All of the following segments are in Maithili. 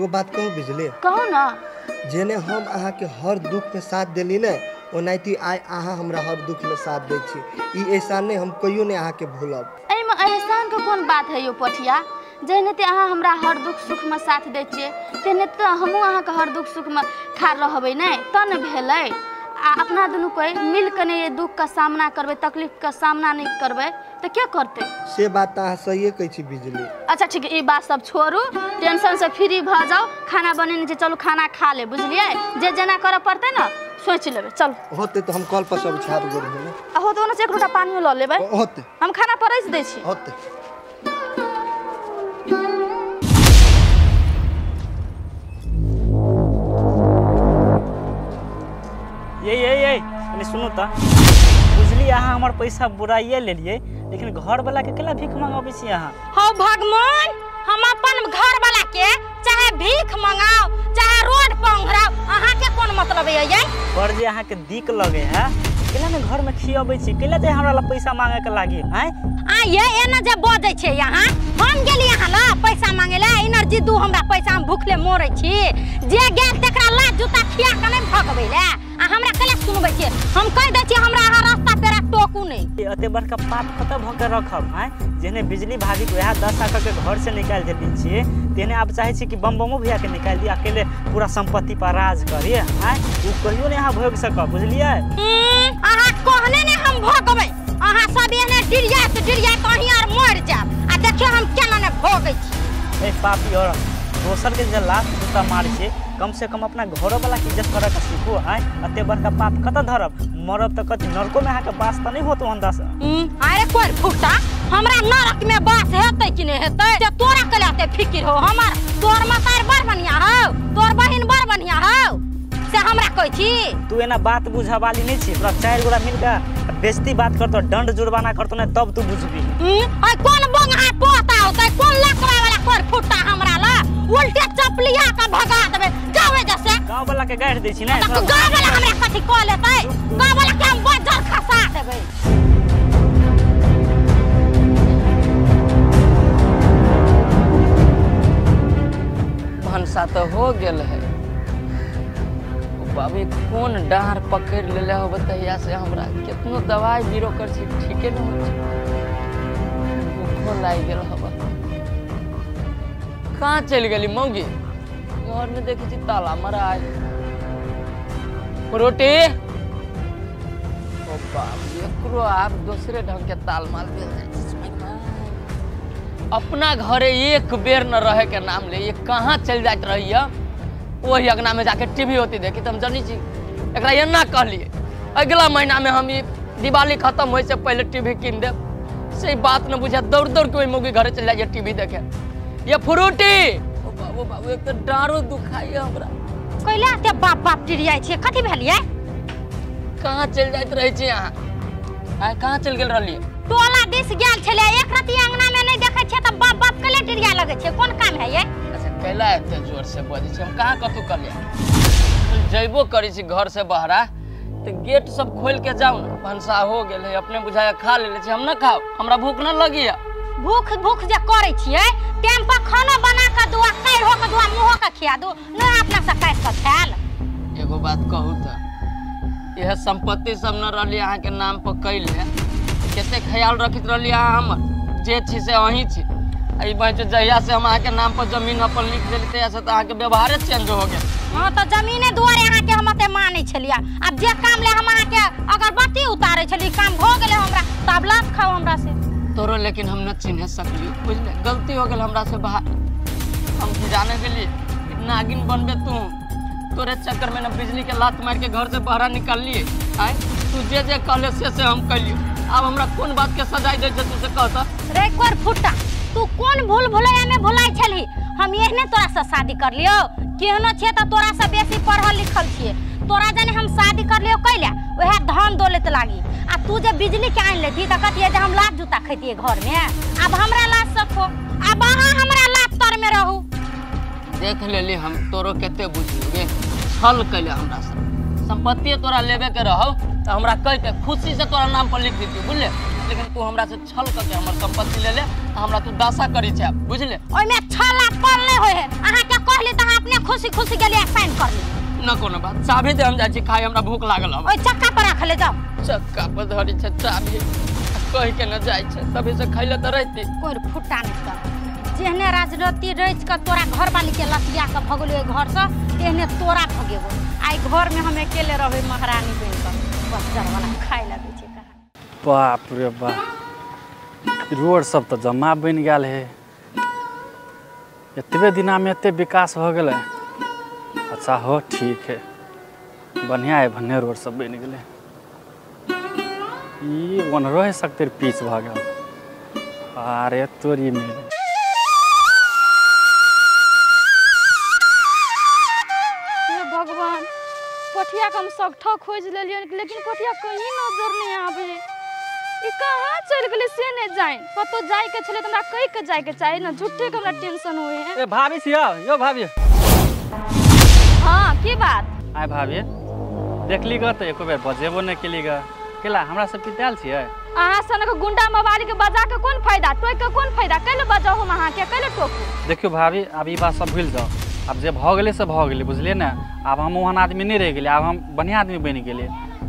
एगो बात कहू बिजली? कहू ना। जेने हम अहाँ के हर दुख में साथ देली ने, ओनाहिते आइ अहाँ हमरा हर दुख में साथ दै छी। ई एहसान नहि हम कहियो नहि अहाँ के भूलब। एहिमे एहसान के कोन बात है यो पठिया? जेनाहिते अहाँ हमरा हर दुख सुख में साथ दै छियै, तेनाहिते हमहूँ अहाँके हर दुख सुख में ठाढ़ रहबै ने, तब ने भेलै। आ अपना दुनू कोइ मिल के नहि दुख के सामना करबै, तकलीफ के सामना नहि करबै तऽ के करतै? से बात तऽ अहाँ सहिए कहै छी बिजली। अच्छा ठीक है, ई बात सब छोड़ू, टेंशन से फ्री भऽ जाउ। खाना बनेने छै, चलू खाना खा ले, बुझलियै? जे जेना करऽ पड़तै ने सोचि लेबै। चलू होतै तऽ हम कल पर सब छाप गेल ने। आ होतै ओना से एक लोटा पानियो लऽ लेबै। होतै, हम खाना परसि दै छी। होतै। ये ये ये कनी सुनू तऽ, बुझलियै अहाँ हमर पैसा बुराइए लेलियै, लेकिन घरवला के केला भीख मंगाबै छी अहाँ? हौ भगवान, हम अपन घरवला के चाहे भीख मंगाओ चाहे रोड पर उंघराओ, अहाँ के कोन मतलब है ये? पर जे अहाँ के दिक लगे है, केला ने घर में खियाबै छी, केला जे हमरा ला पैसा मांगे के लागी? आँय आ ये एना जे बजै छै अहाँ, हम गेली अहाँ ला पैसा मांगे ला, एनर्जी दू हमरा पैसा, हम भूखले मरै छी। जे गेल तकरा लात जूता खिया के नहि भगबै ले, आ हमरा केला सुनबै छियै? हम कहि दै छियै हमरा अहाँ रास्ता पेरा टोकू नहि। एते बड़का पाप कतऽ भऽ के रखब? आँय, जेहने बिजली भाभी के वएह दशा कऽ के घर से निकालि देने छियै, तेहने आब चाहै छी कि बम बमो भैया के निकालि दी, अकेले पूरा संपत्ति पर राज करी। आँय, ओ कहियो नहि अहाँ भोगि सकब, बुझलियै? अहाँ कहने ने हम भोगबै, अहाँ सब एहने डिरियाइत डिरियाइत अहीं आर मरि जायब, आ देखियौ हम केना ने भोगै छी। ए पापी औरत, दोसर के जे लात जूता मारै छै, कम से कम अपना घरो वाला के इज्जत करे के सीखू। आँय, एते बड़का पाप कतऽ धरब? मरब तऽ कथी नरको में अहाँके बास तऽ नहि होत ओहन दशा। अरे कोइ फुटा, हमरा नरक में बास हेतै कि नहि हेतै से तोरा केला एते फिकिर हो? हमर तोर मतार बड़ बढ़िया हौ, तोर बहिन बड़ बढ़िया हौ, से हमरा कहै छी? तू एना बात बुझऽ वाली नहि छी, तोरा चारि गोरा मिल के बेइज्जती बात करतो, दंड जुर्माना करतो ने, तब तू बुझबी। अरे कोन बंगहा पोता होतै, कोन लकड़ा वाला कोर फुटा हमरा ला उल्टे चपलिया के भगा देबै, जावे जैसे गांव वाला के गाड़ि दै छी ने। तऽ गांव वाला हमरा कथी कह लेतै? गांव वाला के हम बजर खसा देबै। भनसा तऽ हो गेल है, बाबी कोन डाँर पकड़ि लेले हो तहिया से हमरा केतनो दवाई बीरो कर छी ठीके न होइ छै, भूखो लागि गेल हब। कहाँ चलि गेली मौगी? घर में देखै छी ताला मरायल। रोटी ओ बाप, एकरो आब दोसरे ढंग के ताल माल भेल जाइ छै। अपना घरे एक बेर न रहे के नाम ले, ये कहाँ चलि जाइत रहिए? वही अंगना में जाके टीवी होती देखी। तो हम जानी छी एकरा एना कहलिए अगला महीना में हम दिवाली खत्म होए से पहले टीवी कीन देब, से बात न बुझा दौड़ दौड़ के ओहि मौगी घरे चलि जाइए टीवी देखे। ये फ्रूटी ओ बाबू बाबू, एक तो डाँरो दुखाइए हमरा। कैला एते बाप बाप टिरियाइ छियै, कथी भेलियै? कहाँ चलि जाइत रहै छी अहाँ? आइ कहाँ चलि गेल रहलियै? टोला दिस गेल छलियै, एक रति अंगना में नहि देखै छियै तऽ बाप बाप कैला टिरिया लगै छियै? कोन काम है ये? अच्छा कैला एते जोर से बजै छी? हम कहाँ कतौ कहलियै? जैबो करै छी घर से बहरा तऽ गेट सब खोलि के जाउ ने। भनसा हो गेल है, अपने बुझाया खा लेले छी, हम न खाउ, हमरा भूख न लगैया। भूख भूख जे करै छियै टाइम पर खाना बना के दू, काढ़ो के दू, मुँहो के खिया दू, नहि अपना से काटि के खायल। एगो बात कहू तऽ, यह संपत्ति सब न रहली अहाँ के नाम पर कैले, कते ख्याल रखैत रहली अहाँ हमर? जे छी से अहीं छी। ई बात जहिया से हम अहाँ के नाम पर जमीन अपन लिख देली तहिया से तऽ अहाँ के व्यवहारे चेंज हो गेल। हाँ तऽ जमीने दुआरे अहाँ के हम एते मानै छलियै, आब जे काम ले हम अहाँ के अगरबत्ती उतारै छलियै, काम भऽ गेलै हमरा, तऽ आब लात खाउ हमरा से। तोरो लेकिन हम न चिन्ह सकली, बुझले? गलती हो गेल हमरा से बाहर। हम की जाने गेली नागिन बनबे तू, तोरे चक्कर में न बिजली के लात मार के घर से बाहर निकाललिए। आय तू जे जे कहले से हम कहलियो, आब हमरा कोन बात के सजाय दै छै तू से कहता? रे कोर फुटा, तू कोन भूल भुलैया में भुलाइ छलही? हम एहने तोरा से शादी कर लियो, केहनो छियै तऽ तोरा से बेसी पढ़ल लिखल छियै, तोरा जाने हम शादी कर लियो कैला वएह धन दौलत लागी। आ तू जे बिजली के आनि लेती तऽ कहतियै जे हम लात जूता खैतियै घर में, आब हमरा लात सखो, आब अहाँ हमरा लात तर में रहू। देख लेली हम तोरो कते बुझलियै, छल कैले हमरा से। संपत्ति तोरा लेबे के रहौ तऽ हमरा कहिते खुशी से तोरा नाम पर लिख देती, बुझले? लेकिन तू हमरा से छल क के हमर संपत्ति ले ले, हमरा तू दासा करी छै, बुझले? ओइ में छल आ पल नै होय है। अहाँ के कहली त अहाँ अपने खुशी खुशी गेलियै साइन कर ली। न कोनो बात, चाभी दे हम जाइ छी खाय, हमरा भूख लागल हब। ओइ चक्का पर राख ले जाओ। चक्का पर धरी छै चाभी, कहि के न जाइ छै, तभी से खैले त रहती। कोइ फुटा नै कर। जेहने राजनीति रचि के तोरा घरवाली के लतिया के भगलियो घर से, तेहने तोरा भगेबो। आई घर में हम अकेले रहबै महारानी बनि के, बच्चा वाला खाय ला दै छै कहाँ। बाप रे बाप, रोड सब तऽ जमा बनि गेल है। एतबे दिना में एते विकास हो गेलै। अच्छा हो ठीक है, बढ़िया है, भन्ने रोड सब बनि गेलै। ई ओनरो है सकते पीच भऽ गेल। अरे तोरी में भगवान, पोठिया के हम सगठा खोज लेलियै लेकिन पोठिया कहीं नजर नहीं आवे। ई कहाँ चलि गेलै से नहि जानि। कतौ जाय के छलै त हमरा कहि के जाय के चाही न, झूठे के हमरा टेंशन होय है। ए भाभी छियै यो भाभी। हां की बात? आय भाभी देखली ग त एको बेर बजेबो नहि केली ग। केला हमरा सब पिताल छियै? अहाँ सनक गुंडा मवाली के बजा के कोन फायदा, टोक के कोन फायदा? कैले बजाउ हम अहाँ के, कैले टोकू? देखियो भाभी, आब ई बात सब भूलि जाओ। आब जे भऽ गेलै से भऽ गेलै, बुझलियै ने? आब हम ओहन आदमी नहि रहि गेलियै, आब हम बढ़िआँ आदमी बनि गेलियै।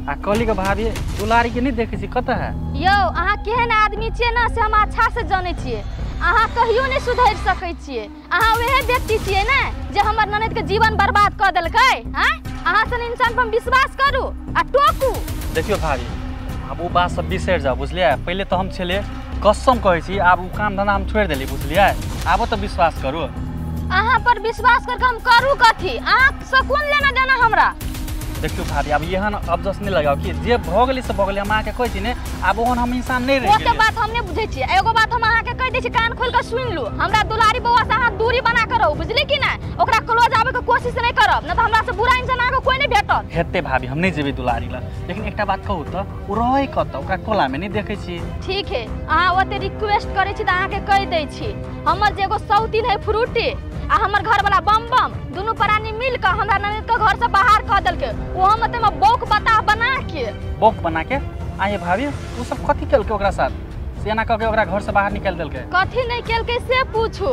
आ कहली के भाभी दुलारी के नहि देखै छी कतऽ है? यौ अहाँ केहन आदमी छियै ने से हम अच्छा से जानै छियै। अहाँ कहियो नहि सुधरि सकै छियै। अहाँ वएह व्यक्ति छियै ने जे हमर ननद के जीवन बर्बाद कऽ देलकै। आँय, अहाँ सन इंसान पर हम विश्वास करू आ टोकू? देखियो भाभी, आब ओ बात सब बिसरि जाउ, बुझलियै? पहिले तऽ हम छलियै, कसम कहै छी, आब ओ काम धन्धा हम छोड़ि देलियै, बुझलियै? आबो तऽ विश्वास करू। अहाँ पर विश्वास करके हम करू कथी? अहाँ से कोन लेना देना हमरा? देखियो भाभी, आब एहन अफसोस नहि लगाउ कि जे भऽ गेलै से भऽ गेलै। हम अहाँके कहै छी ने, आब ओहन हम इंसान नहि रहि गेलियै। ओ बात हम नहि बुझै छियै। एगो बात हम अहाँके कहि दै छी, कान खोलि कऽ सुनि लू। हमरा दुलारी बौआ से अहाँ दूरी बना कऽ रहू, बुझली कि नहि? ओकरा क्लोज आबै के कोशिश नहि करब, नहि तऽ हमरा से बुरा इंसान अहाँके कोइ नहि भेटत। हेतै भाभी, हम नहि जेबै दुलारी लग, लेकिन एकटा बात कहू तऽ ओ रहै कतऽ? ओकरा टोलामे नहि देखै छी। ठीक है, अहाँ ओते रिक्वेस्ट करै छी तऽ अहाँके कहि दै छी, हमर जे एगो सौतीन है फ्रूटी आ हमर घरवाला बम बम दुनू प्राणी मिल कऽ हमरा ननद के घर से बाहर कऽ देलकै। ओहो में तऽ बौक बताह बना के, बौक बना के? आये भाभी, ओ सब कथी केलकै ओकरा साथ से एना कऽ के ओकरा घर से बाहर निकालि देलकै? कथी नहि केलकै से पूछू।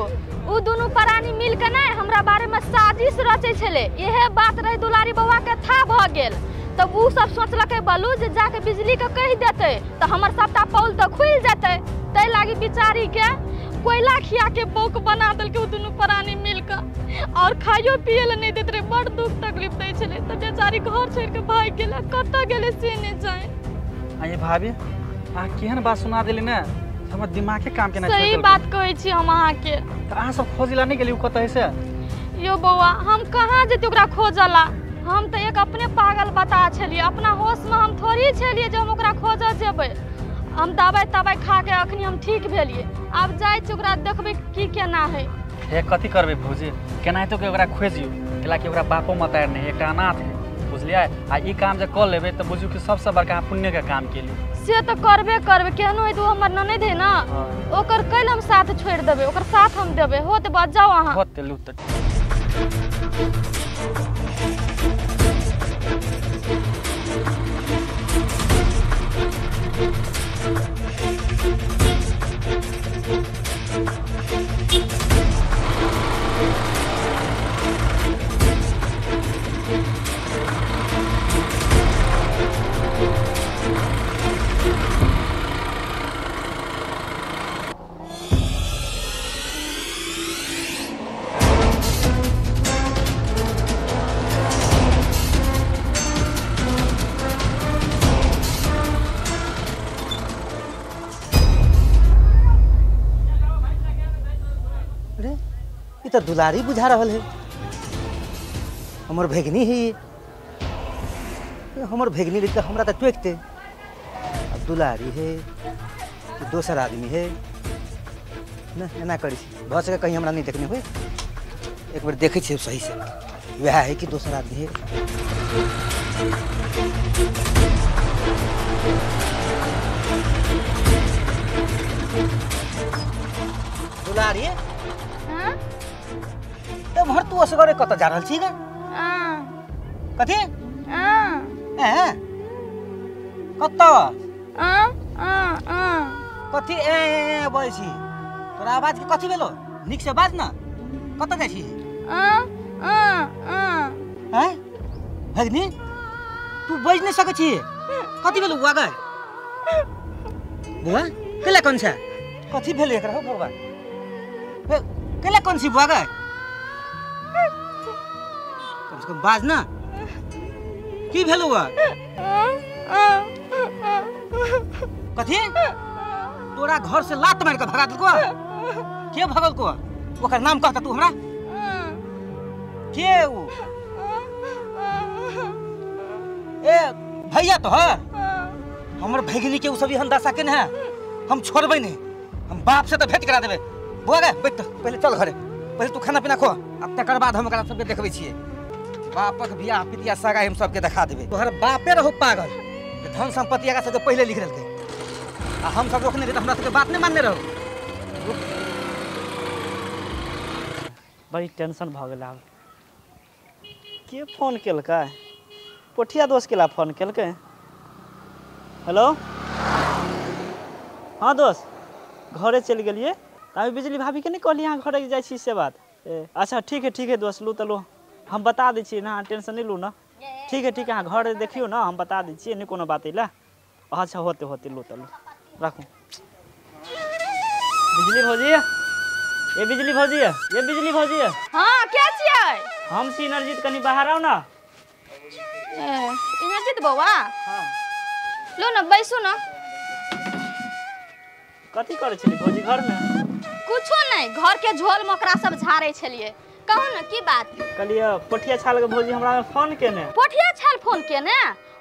उ दुनू प्राणी मिल के नहि हमरा बारे में साजिश रचै छलै। इहे बात रहे दुलारी बौआ के था भऽ गेल तब उ सब सोचलकै बलू जे जाके बिजली के कहि देतै तऽ हमर सबटा पौल तऽ खुलि जेतै। ताहि लागी बिचारी के कोयला खिया के बौक बना देलकै ओ दुनू प्राणी मिल कऽ, और खाइयो पिए लए नहि दैत रहै, बड़ दुख तकलीफ दै छलै। तऽ बेचारी घर छोड़ि कऽ भागि गेलै, कतऽ गेलै से नहि जानि। आये भाभी, अहाँ केहन बात सुना देली ने, हमर दिमागे काम केना छोड़ि सही देलकै। बात कहै छी हम अहाँके। तऽ अहाँ सब खोजै लए नहि गेली ओ कतऽ है से? यो बौआ, हम कहाँ जैती ओकरा खोजऽ ला? हम तऽ एक अपने पागल बता छलियै, अपना होशमे हम थोड़ी छलियै जे हम ओकरा खोजऽ जेबै। हम दवाइ तवाइ खा के अखनी हम ठीक भेलियै, आब जाइ छी ओकरा देखबै की केना है। हे कथी करबै भौजी, केनाहितो के ओकरा खोजियौ, कैलाकि ओकरा बापो मतारि नहि, एकटा अनाथ है, बुझलियै? आ ई काम जे कऽ लेबै तऽ बुझू कि सबसँ बड़का पुण्यके काम केली। से तऽ करबे करबै, केहनो है तऽ ओ हमर ननद है ने, ओकर कैल हम साथ छोड़ि देबै, ओकर साथ हम देबै। होत बात, जाउ अहाँ। होत लू तऽ। ई तो दुलारी बुझा रहल है, हमर भेगनी है। हमर भेगनी रही तो हमरा तो टोकते, अब दुलारी है कि दोसर आदमी है ना, एना करी भऽ सके कहीं हमरा नहीं देखने हुए, एक बार देखे छियै सही से वह है कि दोसर आदमी है। दुलारी हाँ? एम्हर तू असगरे कतऽ जा रहल छी गे? कथी कतऽ? कथी ए ए बोलै छी? तोरा आवाज के कथी भेलो? नीक से बाज ना। कतऽ जाइ छी? हैं भगनी तू बाजि नहि सकै छी? कथी भेलो बुआ गै? बुआ केला कोन छ? कथी भेलै एकरा हो भगवान? केला कोन छी बुआ गै? कम से कम बाज ना। की भेलो बुआ? कथी तोरा घर से लात मार के भगा देलको? के भगलको? ओकर नाम कहता तू हमरा? के उ? ए भैया तो है हमर भगिनी के उ सब एहन दशा केने है, हम छोड़बै नहीं, हम बाप से तो भेंट करा देबै। बुआ गे बैठ, पहले चल घरे, पहले तू खाना पीना खो, आ तकर बाद हम ओकरा सबके देखबै छियै। बापक बियाह पितिया सगाई हम सबके देखा देबै। तोहर बापे रहो पागल जे धन संपत्ति एकरा सबके पहिले लिख देलकै, आ हम सब रोकने रही तऽ हमरा सबके बात नहि मानने रहो। बड़ी टेंशन भऽ गेल आब। के फोन केलकै? पोठिया दोस्त केला फोन केलकै। हेलो हाँ दोस्त, घरे चलि गेलियै। अभी बिजली भाभीके नहि कहलियै अहाँ घरे जाइ छी से बात? अच्छा ठीक है ठीक है दोस्त, लू तऽ लू, हम बता दै छियै ना, अहाँ टेंशन नहि लू ना। ठीक है ठीक है, अहाँ घर देखियौ ना, हम बता दै छियै, नहि कोनो बात अइ। अच्छा होते होते, लू तऽ लू, राखू। बिजली भौजी, ये बिजली भौजी, ये बिजली भौजी। हाँ के छियै? हम छी इनरजीत, कनी बाहर आउ ना। इनरजीत बौआ? हाँ लो ना बैसू ना। कथी करै छली भौजी घर में? कुछो नहीं, घर के झोल मकरा सब झाड़े छलिए। कहू ना की बात? कहलिए पोठिया छाल के भौजी हमरा में फोन केने। पोठिया छाल फोन केने?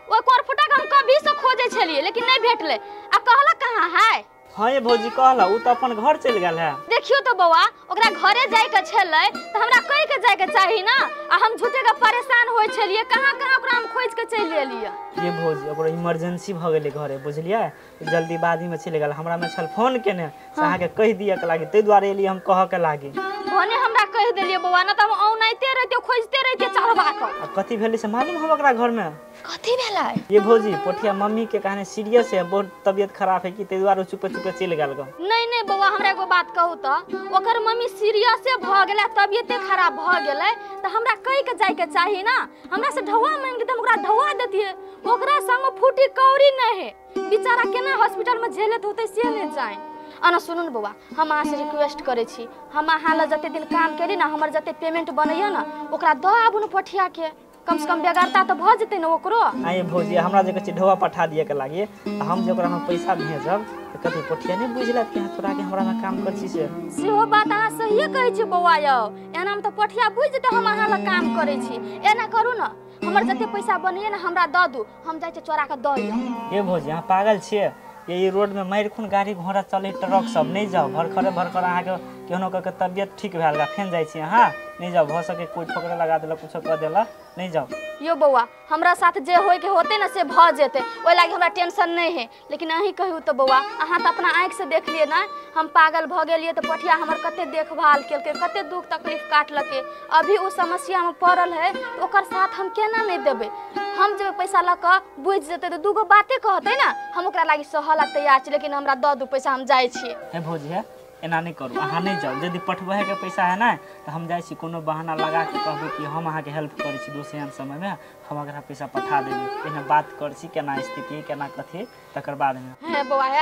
ओ करफुटा के हम कभी से खोजे छलिए लेकिन नहीं भेटले। आ कहला कहाँ है? हाँ ये भौजी कहला, उ तो अपन घर चलि गेल है। देखियो तो बौआ, ओकरा घरे जाय के छलै त हमरा कहि के जाय के चाही ना, आ हम झूठे के परेशान होय छलिए, कहाँ कहाँ ओकरा हम खोज के चलि एलिए। ये भौजी ओकरा इमरजेंसी भ गेलै घरे, बुझलियै, जल्दीबाजी में चलि गेल। हमरा में छल फोन केने से अहाँ के कहि दिय के लागी, ताहि दुआरे एलियै हम कह के लागी। भने हमरा कहि देलियै बौआ, ना त हम औनाइते रहितियै, खोजते रहितियै चढ़बा के। आ कथी भेलै से मालूम हम ओकरा घर में? कथी भेलै? ये भौजी पोठिया मम्मी के कहने सीरियस है, बहुत तबियत खराब है कि ताहि दुआरे चुपे चुपे चलि गेल। नहीं नहीं बौआ, हमरा एगो बात कहू त, ओकर मम्मी सीरियसे भ गेलै, तबियते खराब भ गेलै त हमरा कहि के जाय के चाही ना। हमरा से ढौआ मांगि त हम ओकरा ढौआ देतियै, ओकरा संग फूटी कौड़ी नहीं है, बेचारा केना हॉस्पिटल में झेलत होतै से नहीं जाए। अना सुनू न बौआ, हम अहाँ से रिक्वेस्ट करै छी, हम अहाँ लग जते दिन काम केली ना, हमर जते पेमेंट बनैया ना ओकरा दऽ आबू न पोठिया के, कम से कम बेगरता तो भ जेतै ना ओकरो। आइ भौजी हमरा जे कहै छै ढौआ पठा दिए के लागी, हम जे ओकरा हम पैसा भेजब तऽ कथी पोठिया नहि बुझलत कि अहाँ तोरा के हमरा में काम कर छी से? सेहो बात अहाँ सहिए कहै छी बौआ यौ, एना में तऽ पोठिया बुझि जेतै हम अहाँ लग काम करै छी। एना करू ना, हमर जते पैसा बनैया ना हमरा दऽ दू, हम जाइ छी चोरा के दऽ आयब। ये भौजी अहाँ पागल छियै? ये रोड में मारि खून गाड़ी घोड़ा चले, ट्रक सब, नहीं जाओ। भरखरे भरखर अहाँके केहनो कऽ के तबियत ठीक भेल गा फेन जाइ छी अहाँ, नहीं जाओ। भऽ सके कोइ ठोकरे लगा देलक, कुछो कऽ देलक, नहीं जाओ। यो बौआ, हमरा साथ जे होय के होतै ना से भऽ जेतै, ओहि लागी हमरा टेंशन नहीं है। लेकिन अहीं कहू तऽ बौआ, अहाँ तऽ अपना आँखि से देख लिए ना, हम पागल भऽ गेलियै तऽ पोठिया हमर कते देखभाल केलकै, कते दुख तकलीफ काटलकै। अभी ओ समस्या में पड़ल है तऽ ओकर साथ हम केना नहीं देबै? हम जेबै पैसा लऽ कऽ बुझि जेतै तऽ दूगो बाते कहतै ना, हम ओकरा लागी सहला तैयार छी, लेकिन हमरा दऽ दू पैसा, हम जाइ छी। हे भौजी हे, एना नहीं करू, अहाँ नहीं जाओ। यदि पठबै के पैसा है ना तऽ हम जाइ छी, कोनो बहाना लगा के कहबै कि हम अहाँके हेल्प करै छी दोसर एहन समयमे, हम अगरा पैसा पठा देबै। पहिने बात करै छी केना स्थिति केना कथी, तकर बादमे। हे बौआ हे,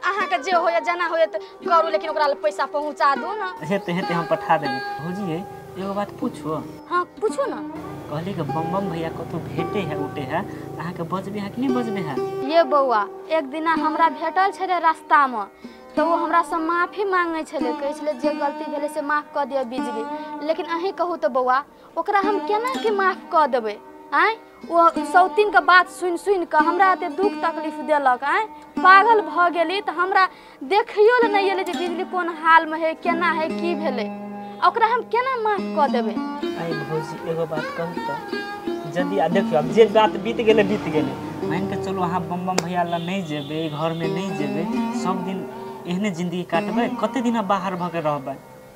अहाँके जे होइए जेना होइए तऽ करू, लेकिन ओकरा पैसा पहुँचा दू ना। हेतै हेतै, हम पठा देबै। भौजी हे एगो बात पूछू? हाँ पूछू ना। कहली कि बम बम भैया कतौ भेटे है उठे है, अहाँके बजबे है कि नहीं बजबे है? ये बौआ, एक दिना हमरा भेटल छलै रास्तामे, तऽ ओ हमरासँ माफी मांगै छलै, कहै छलै जे गलती भेलै से माफ कऽ दिअ बिजली। लेकिन अहीं कहू तऽ बौआ, ओकरा हम केना के माफ कऽ देबै? आँय, ओ सौतीनके बात सुनि सुनि कऽ हमरा एते दुख तकलीफ देलक, आँय पागल भऽ गेली तऽ हमरा देखियो लए नहि एलै जे बिजली कोन हालमे है, केना है, की भेलै, ओकरा हम केना माफ कऽ देबै? आइ भौजी एगो बात कहू तऽ, यदि देखियौ आब जे बात बीत गेलै बीत गेलै, मानि कऽ चलू अहाँ बम बम भैया लग नहि जेबै, घरमे नहि जेबै, सब दिन एहने जिन्दगी काटबै, कते दिन बाहर भऽ के रहबै?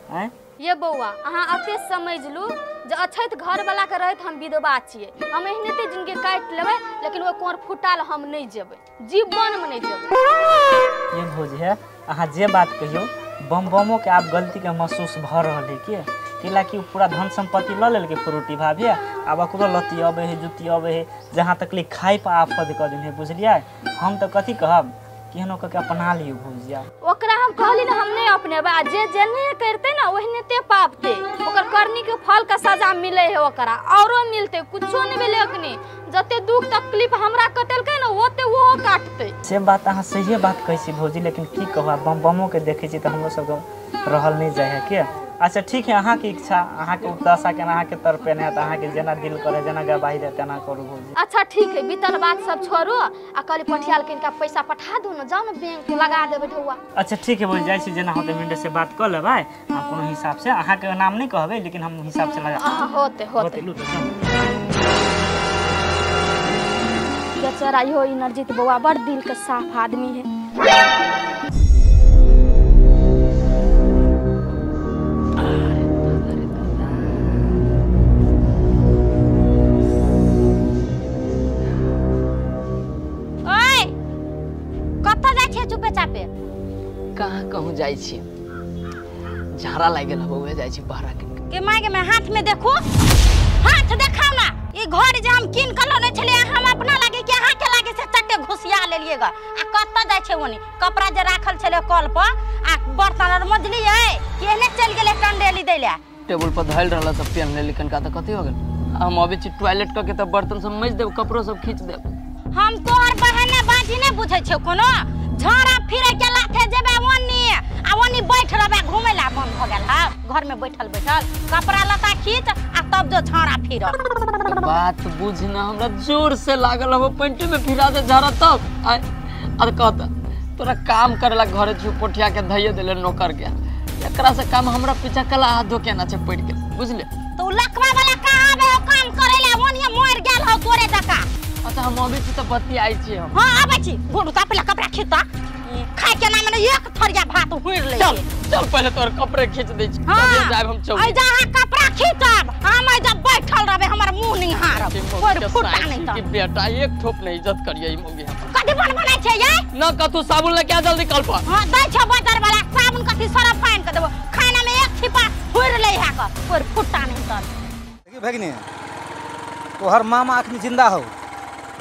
आँय ये बौआ अहाँ अते समझ लू जे अछैत घर वाला के रहैत हम विधवा छियै, हम एहने जिनगी काटि लेबै, लेकिन ओहि कोर फुटाल हम नहि जेबै, जीवन में नहीं जेबै। ये भौजी है अहाँ जे बात कहियो बम बमो के आब गलती के महसूस भ रहल है के कैला कि पूरा धन संपत्ति ल लेलकै फ्रूटी भाभी, आब ओकरो लत्ती अबै है जुत्ती अबै है, जहाँ तक ले खाइ पर आफत कऽ देने है बुझलियै। हम तऽ कथी कहब केहनो कऽ के अपना लियौ भौजिया। ओकरा हम कहली ना हम नहीं अपनेबै, आ जे जेने करते ना ओहने ते पापते, ओकर करनी के फल के सजा मिले है ओकरा, औरो मिलते कुछो नहीं भेलै अखनी, जते दुख तकलीफ हमरा कटलकै ना ओते ओहो काटते। से बात अहाँ सहिए बात कहै छी भौजी, लेकिन की कहब आब बम बमो के देखै छी तऽ हमरो सबके रहल नहीं जाइ है के। अच्छा ठीक है अहाँके इच्छा, अहाँके दशा के अहाँके तरफे नहि तऽ अहाँके जेना दिल करे जेना गवाही दे तेना करू भौजी। अच्छा ठीक है बीतल बात सब छोड़ू, आ कहली पठियाल के इनका पैसा पठा दू ना, जाओ ना बैंक लगा देबै ढौआ। अच्छा ठीक है भौजी जाइ छी, जेना होतै मिनट से बात कऽ लेबै, हम कोनो हिसाब से अहाँके नाम नहि कहबै लेकिन हम हिसाब से लगा होते होते लू तऽ जाउ। बेचारा इहो इनर्जित बौआ बड़ दिल के साफ आदमी है। कहाँ कहूँ जाइ छी, झाड़ा लागि गेल हबो उहे जाइ छी बहरा किन के। My गे my हाथ में देखू, हाथ देखाउ ना, ई घर जे हम किन के लने छलियै हम अपना लागे कि अहाँ के लागे से चट्टे घुसिया लेलियै ग। आ कतऽ जाइ छै ओनी कपड़ा जे राखल छलै कल पर आ बर्तन आर मजलियै केहने चलि गेलै टंडेली दै ले, टेबुल पर धइल रहल तऽ पेन लेली कनका तऽ कथी हो गेल। हम अबै छी टॉयलेट कऽ के तऽ बर्तन सब मजि देब, कपड़ो सब खींच देब। हम तोहर बहाना बाजी नहि बुझै छियौ, कोनो झाड़ा फिरे के लाथे जेबे ओनी आ ओनी बैठ रहबे, घुमै ला मन भ गेल हा घर में बैठल बैठल कपड़ा लत्ता खींच आ तब जो झाड़ा फिर। बात बुझ ना, हमरा जोर से लागल हबो पेंटी में फिरा दे झाड़ा तब आ अरे कहता तोरा काम करेला घरे छु पोठिया के धइए देले नौकर के, एकरा से काम हमरा पीछा कला हाथ धो के ना छै पड़ गेल बुझले। तो लकवा वाला कहां आबे हो काम करेला, ओनी मर गेल हो तोरे जका। अच्छा हम अबै छी तऽ बतियाइ छी हम। हां आबै छी, गोड़ उतार पहिले कपड़ा खींच, खाय के नाम ने एक थरिया भात हुइर ले। चल चल पहिले तोर कपड़े खींच दै छी तब जाब हम चौक। ऐ जा अहाँ कपड़ा खींचब, हम ऐ जब बैठल रहबे हमर मुंह निहारब कोइ फुटा नहीं त कि बेटा एक ठोप नहीं इज्जत करियै ई मौगी हम। कथी बन बनाइ छै यै न कथु साबुन ले के जल्दी कल पर। हां दै छ बाजार वाला साबुन कथी सरफ फाइन के देबो, खाना में एक छिपा हुइर ले है क कोइ फुटा नहीं त। देखी भगिनी तोहर मामा अखनी जिंदा हो,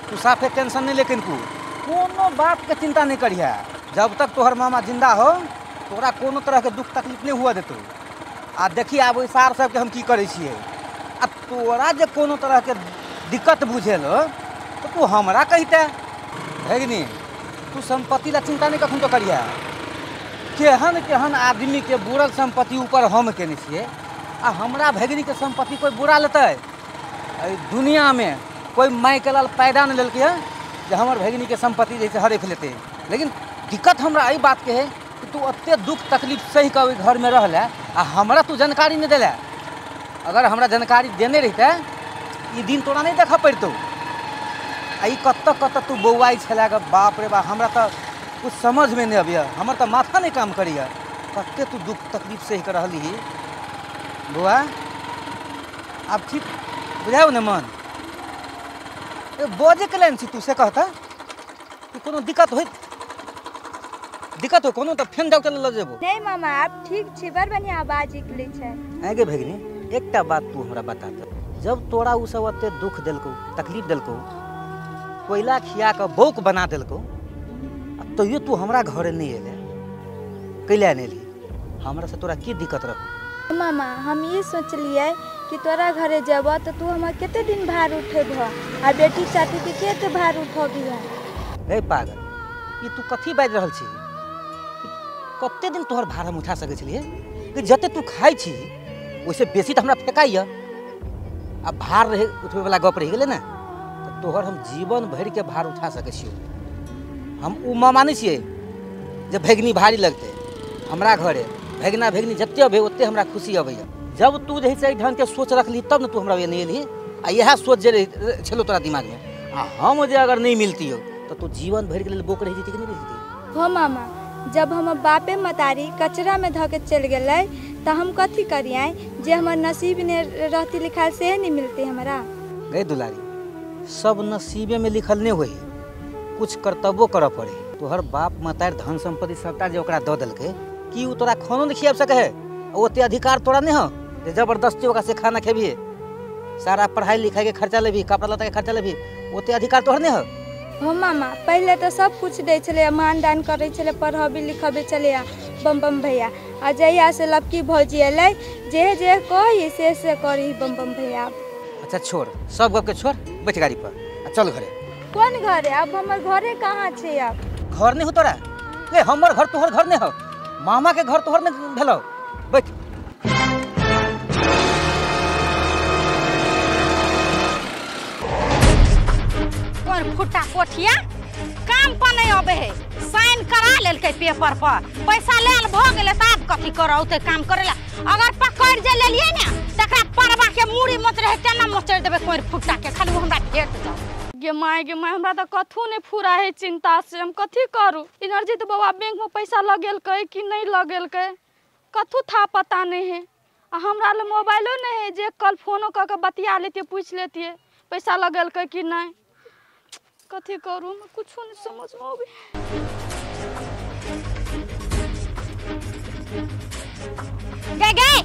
तू साफे टेंशन नहीं लेकिन को कोनो बात के चिंता नहीं करिहा, जब तक तोहर मामा जिंदा हो तोरा कोनो तरह के दुख तकलीफ नहीं हुआ देतो। आ देखी आब ओहि सार सबके हम की करै छियै, आ तोरा जे कोनो तरह के दिक्कत बुझेल तो तू हमरा कहिते। भगिनी तू संपत्ति ला चिंता नहीं कखन तो करिहा, केहन केहन आदमी के बुरल संपत्ति ऊपर हम केने छियै, आ हमरा भगिनी के संपत्ति कोई बुरा लेतै? एहि दुनिया में कोई माय के लाल पैदा नहीं लेलकै है जे हमर भगिनी के संपत्ति जैसे हड़प लेते। लेकिन दिक्कत हमरा एहि बात के है कि तू एते दुख तकलीफ सही कऽ ओहि घर में रहले आ हमरा तू जानकारी नहीं देले। अगर हमरा जानकारी देने रहिते ई दिन तोरा नहीं देखऽ पड़तौ। आ ई कतऽ कतऽ तू बौआइ छलै ग, बाप रे बाप हमरा तऽ कुछ समझमे नहीं अबैए, हमर तऽ माथा नहीं काम करैए, कते तू दुख तकलीफ सही कऽ रहली बौआ। आब ठीक बुझाउ ने मन बजे के लाइन छी तू से कहता कि कोनो दिक्कत होइत, दिक्कत हो कोनो तऽ फेन डॉक्टर लग जेबो। नहीं मामा आप ठीक छी, बड़ बढ़िया आवाज निकलै छै। आइ गे भगिनी एकटा बात तू हमरा बता दे, जब तोरा उ सब एते दुख देलकौ तकलीफ देलकौ कोयला खिया कऽ बौक बना देलकौ, आ तैयो तू हमरा घरे नहीं एले, कैला नहीं एली? हमरा से तोरा की दिक्कत रहौ? मामा हम ई सोचलियै कि तोरा घरे जेबऽ तऽ तू हमरा कते दिन भार उठेबह आ बेटी साथी के कते भार उठबिह। रे पागल ई तू कथी बाजि रहल छी? कते दिन तोहर भार हम उठा सकै छलियै? कि जते तू खाइ छी ओहिसे बेसी तऽ हमरा फेकाइए, आ भार रहे उठबैवला गप रहि गेलै ने, तऽ तोहर हम जीवन भरिके भार उठा सकै छियौ। हम उ मामा नहि छियै जे भगिनी भारी लगतै, हमरा घरे भगिना भगिनी जते अबै ओते हमरा खुशी अबैए। जब तू जे है एहि ढङ्गके सोच रखली तब ने तू हमरा नहि एलही, आ इएह सोच जे छलौ तोरा दिमागमे, आ हम जे अगर नहीं मिलतियौ तऽ तू जीवन भरिके लेल बोक रहि जैती कि नहि रहि जैती? हो मामा जब हमर बापे मतारी कचरा में धऽ के चलि गेलै तऽ हम कथी करियै? जे हमर नसीब ने रहती लिखायल से नहीं मिलते हमरा। गई दुलारी, सब नसीबे में लिखल नहीं होई, कुछ कर्तव्यो करऽ पड़े। तोहर बाप मतारी धन संपत्ति सबटा जे ओकरा दऽ देलकै कि उ तोरा खानो नहीं खियाब सके है? ओते अधिकार तोरा नहीं हो जे जबरदस्ती ओकरा से खाना खेबही, सारा पढ़ाई लिखाई के खर्चा लेबही, कपड़ा लत्ता के खर्चा लेबही, ओते अधिकार तोहर नहीं हो। हो मामा, पहले तो सब कुछ दै छलै, मान दान करै छलै, पढ़बे लिखबे छलै बम बम भैया। आ जहिया से लबकी भौजी एलै जे जे कही से करी बम बम भैया। अच्छा छोड़ सब गप के छोड़, बैठ गाड़ी पर आ चल घरे। कोन घरे? अब हमर घरे कहाँ छै? अब घर नहीं हो तोरा? ए हमर घर तोहर घर नहीं हो, मामा के घर तोहर नहीं भेलो। बैठ। कोन फुटा कोठिया काम पर नहीं आबे है, साइन करा लेलकै पेपर पर, पैसा लेल भ गेलै त आब कथी करौ ते काम करेला। अगर पकड़ जे लेलियै ने तकरा परवा के मूड़ी मोच रहे तेना मोचड़ देबै कोन फुटा के, खाली हमरा भेट जाओ। गे my गे my, हमरा तऽ कथू नहीं फुरा है चिंता से, हम कथी करू? इनर्जी तो बाबा बैंक में पैसा लगेलकै कि नहीं लगेलकै कथू था पता नहीं है। आ हमरा लग मोबाइलो नहीं है जे कल फोनो कऽ के बतिया लेतियै पूछि लेतियै पैसा लगेलकै कि नहीं। कथी करू हम कुछो नहीं समझ में आबे। गई गई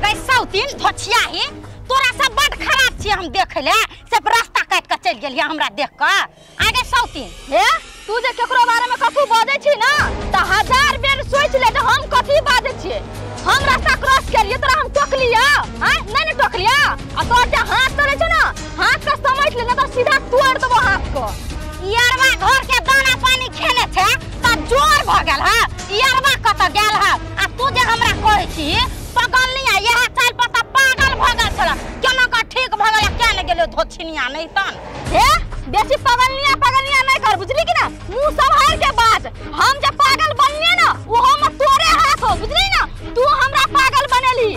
गई सौतीन धोछिया ही तोरा सब बड खराब छी, हम देख ले सब रास्ता काट के चल गेलियै हमरा देख के। आगे सौतीन हे, तू जे केकरो बारे में कथू बाजै छी ना त हजार बेर सोच ले जे हम कथी बाजै छियै। हम रास्ता क्रॉस केलियै तोरा हम टोकलियै? हां नहीं ने टोकलियै। आ तोर जे हाथ चलै छौ ना हाथ के समझ ले ना त सीधा तोड़ देबो हाथ को। यारवा घर के दाना पानी खेने छे त जोर भ गेल ह, यारवा कत गेल ह? आ तू जे हमरा कहै छी पगल नहीं आ, यह चाल पता पागल भ गेल छला, केना का ठीक भ गेल क्या ने गेलो धोछिनिया नहीं तन। हे बेसी पगलनिया पगलनिया नहीं कर, बुझली कि ना? मुंह संभाल के बाज। हम जे पागल बनलिए ना वो हम तोरे हाथ हो, बुझली ना? तू हमरा पागल बनेली।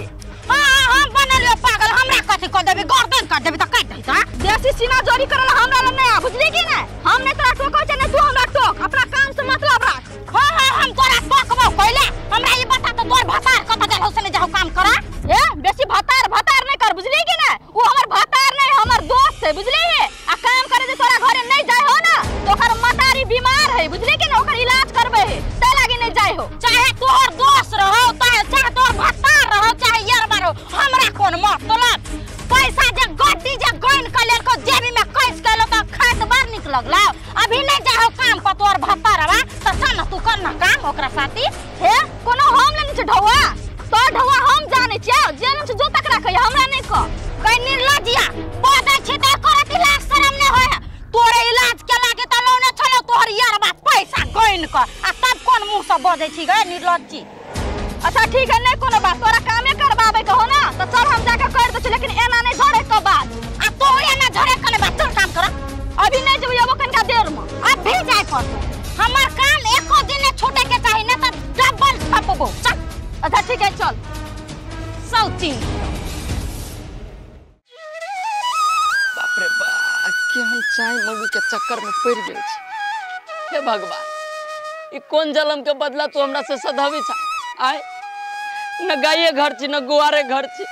हां हम बनलियो पागल, हमरा कथि क देबी? गर्दन काट देबी त काट दही त। बेसी सीना जोरी करल हमरा ल नहीं आ, बुझली कि ना? हम नहीं तोरा टोकै छै ने तू हमरा टोक, अपना काम से मतलब राख। हां हां हम तोरा टोकबो कइले, हमरा ई बता त तोर भतार कत गेल हो से नहीं जाओ काम करा। ए बेसी भतार भतार नहीं कर, बुझली कि ना? वो हमर भतार नहीं हमर दोस्त है, बुझली है? आ काम करे जे तोरा घरे नहीं जाय हो ना तो ओकर मतारी बीमार है, बुझली कि ना? ओकर इलाज करबे है तै लागी नहीं जाय हो। चाहे तोहर दोस्त रहो चाहे तोहर भतार रहो चाहे यारबा रहो, हमरा कोन मतलब? पैसा जे गड्डी जे गइन के लेलको जेबी में कैस के लो त खात बार निक लगला। अभी नहीं जाहो काम पर तोहर भतारवा त चल ना तू कर ना काम ओकरा साथी। हे कोनो हम लेने छै ढौआ, तोर ढौआ हम जानै छियै, जे लेने छै जो तक राखै हमरा नहीं कह। गई निर्लज्जिया बदै छी त करत इलाज शरम नै होय, तोरे इलाज के लागे त लौने छलो तोहर यारबा पैसा गइन क, आ तब कोन मुंह से बजै छी गई निर्लज्जी। अच्छा ठीक है नहीं कोनो बात, तोरा कामे करबाबे के हो ना त चल हम जाके कर दै छी, लेकिन एना नहीं झड़े के बात। आ तो एना झड़े के बात, चल काम कर। अभी नहीं जेबै अबो कनिका देर में, अभी जाय पड़तौ, हमर काम एको दिन नै छूटे के चाही ना त डबल थपबो। चल अच्छा ठीक है चल। सौतीन बाप रे बाप, केहन चाय मौगी के चक्कर में पड़ गेल छी। हे भगवान, ई कोन जलम के बदला तू हमरा से सधावी छा? आय न गाये घर छी न गुआरे घर छी,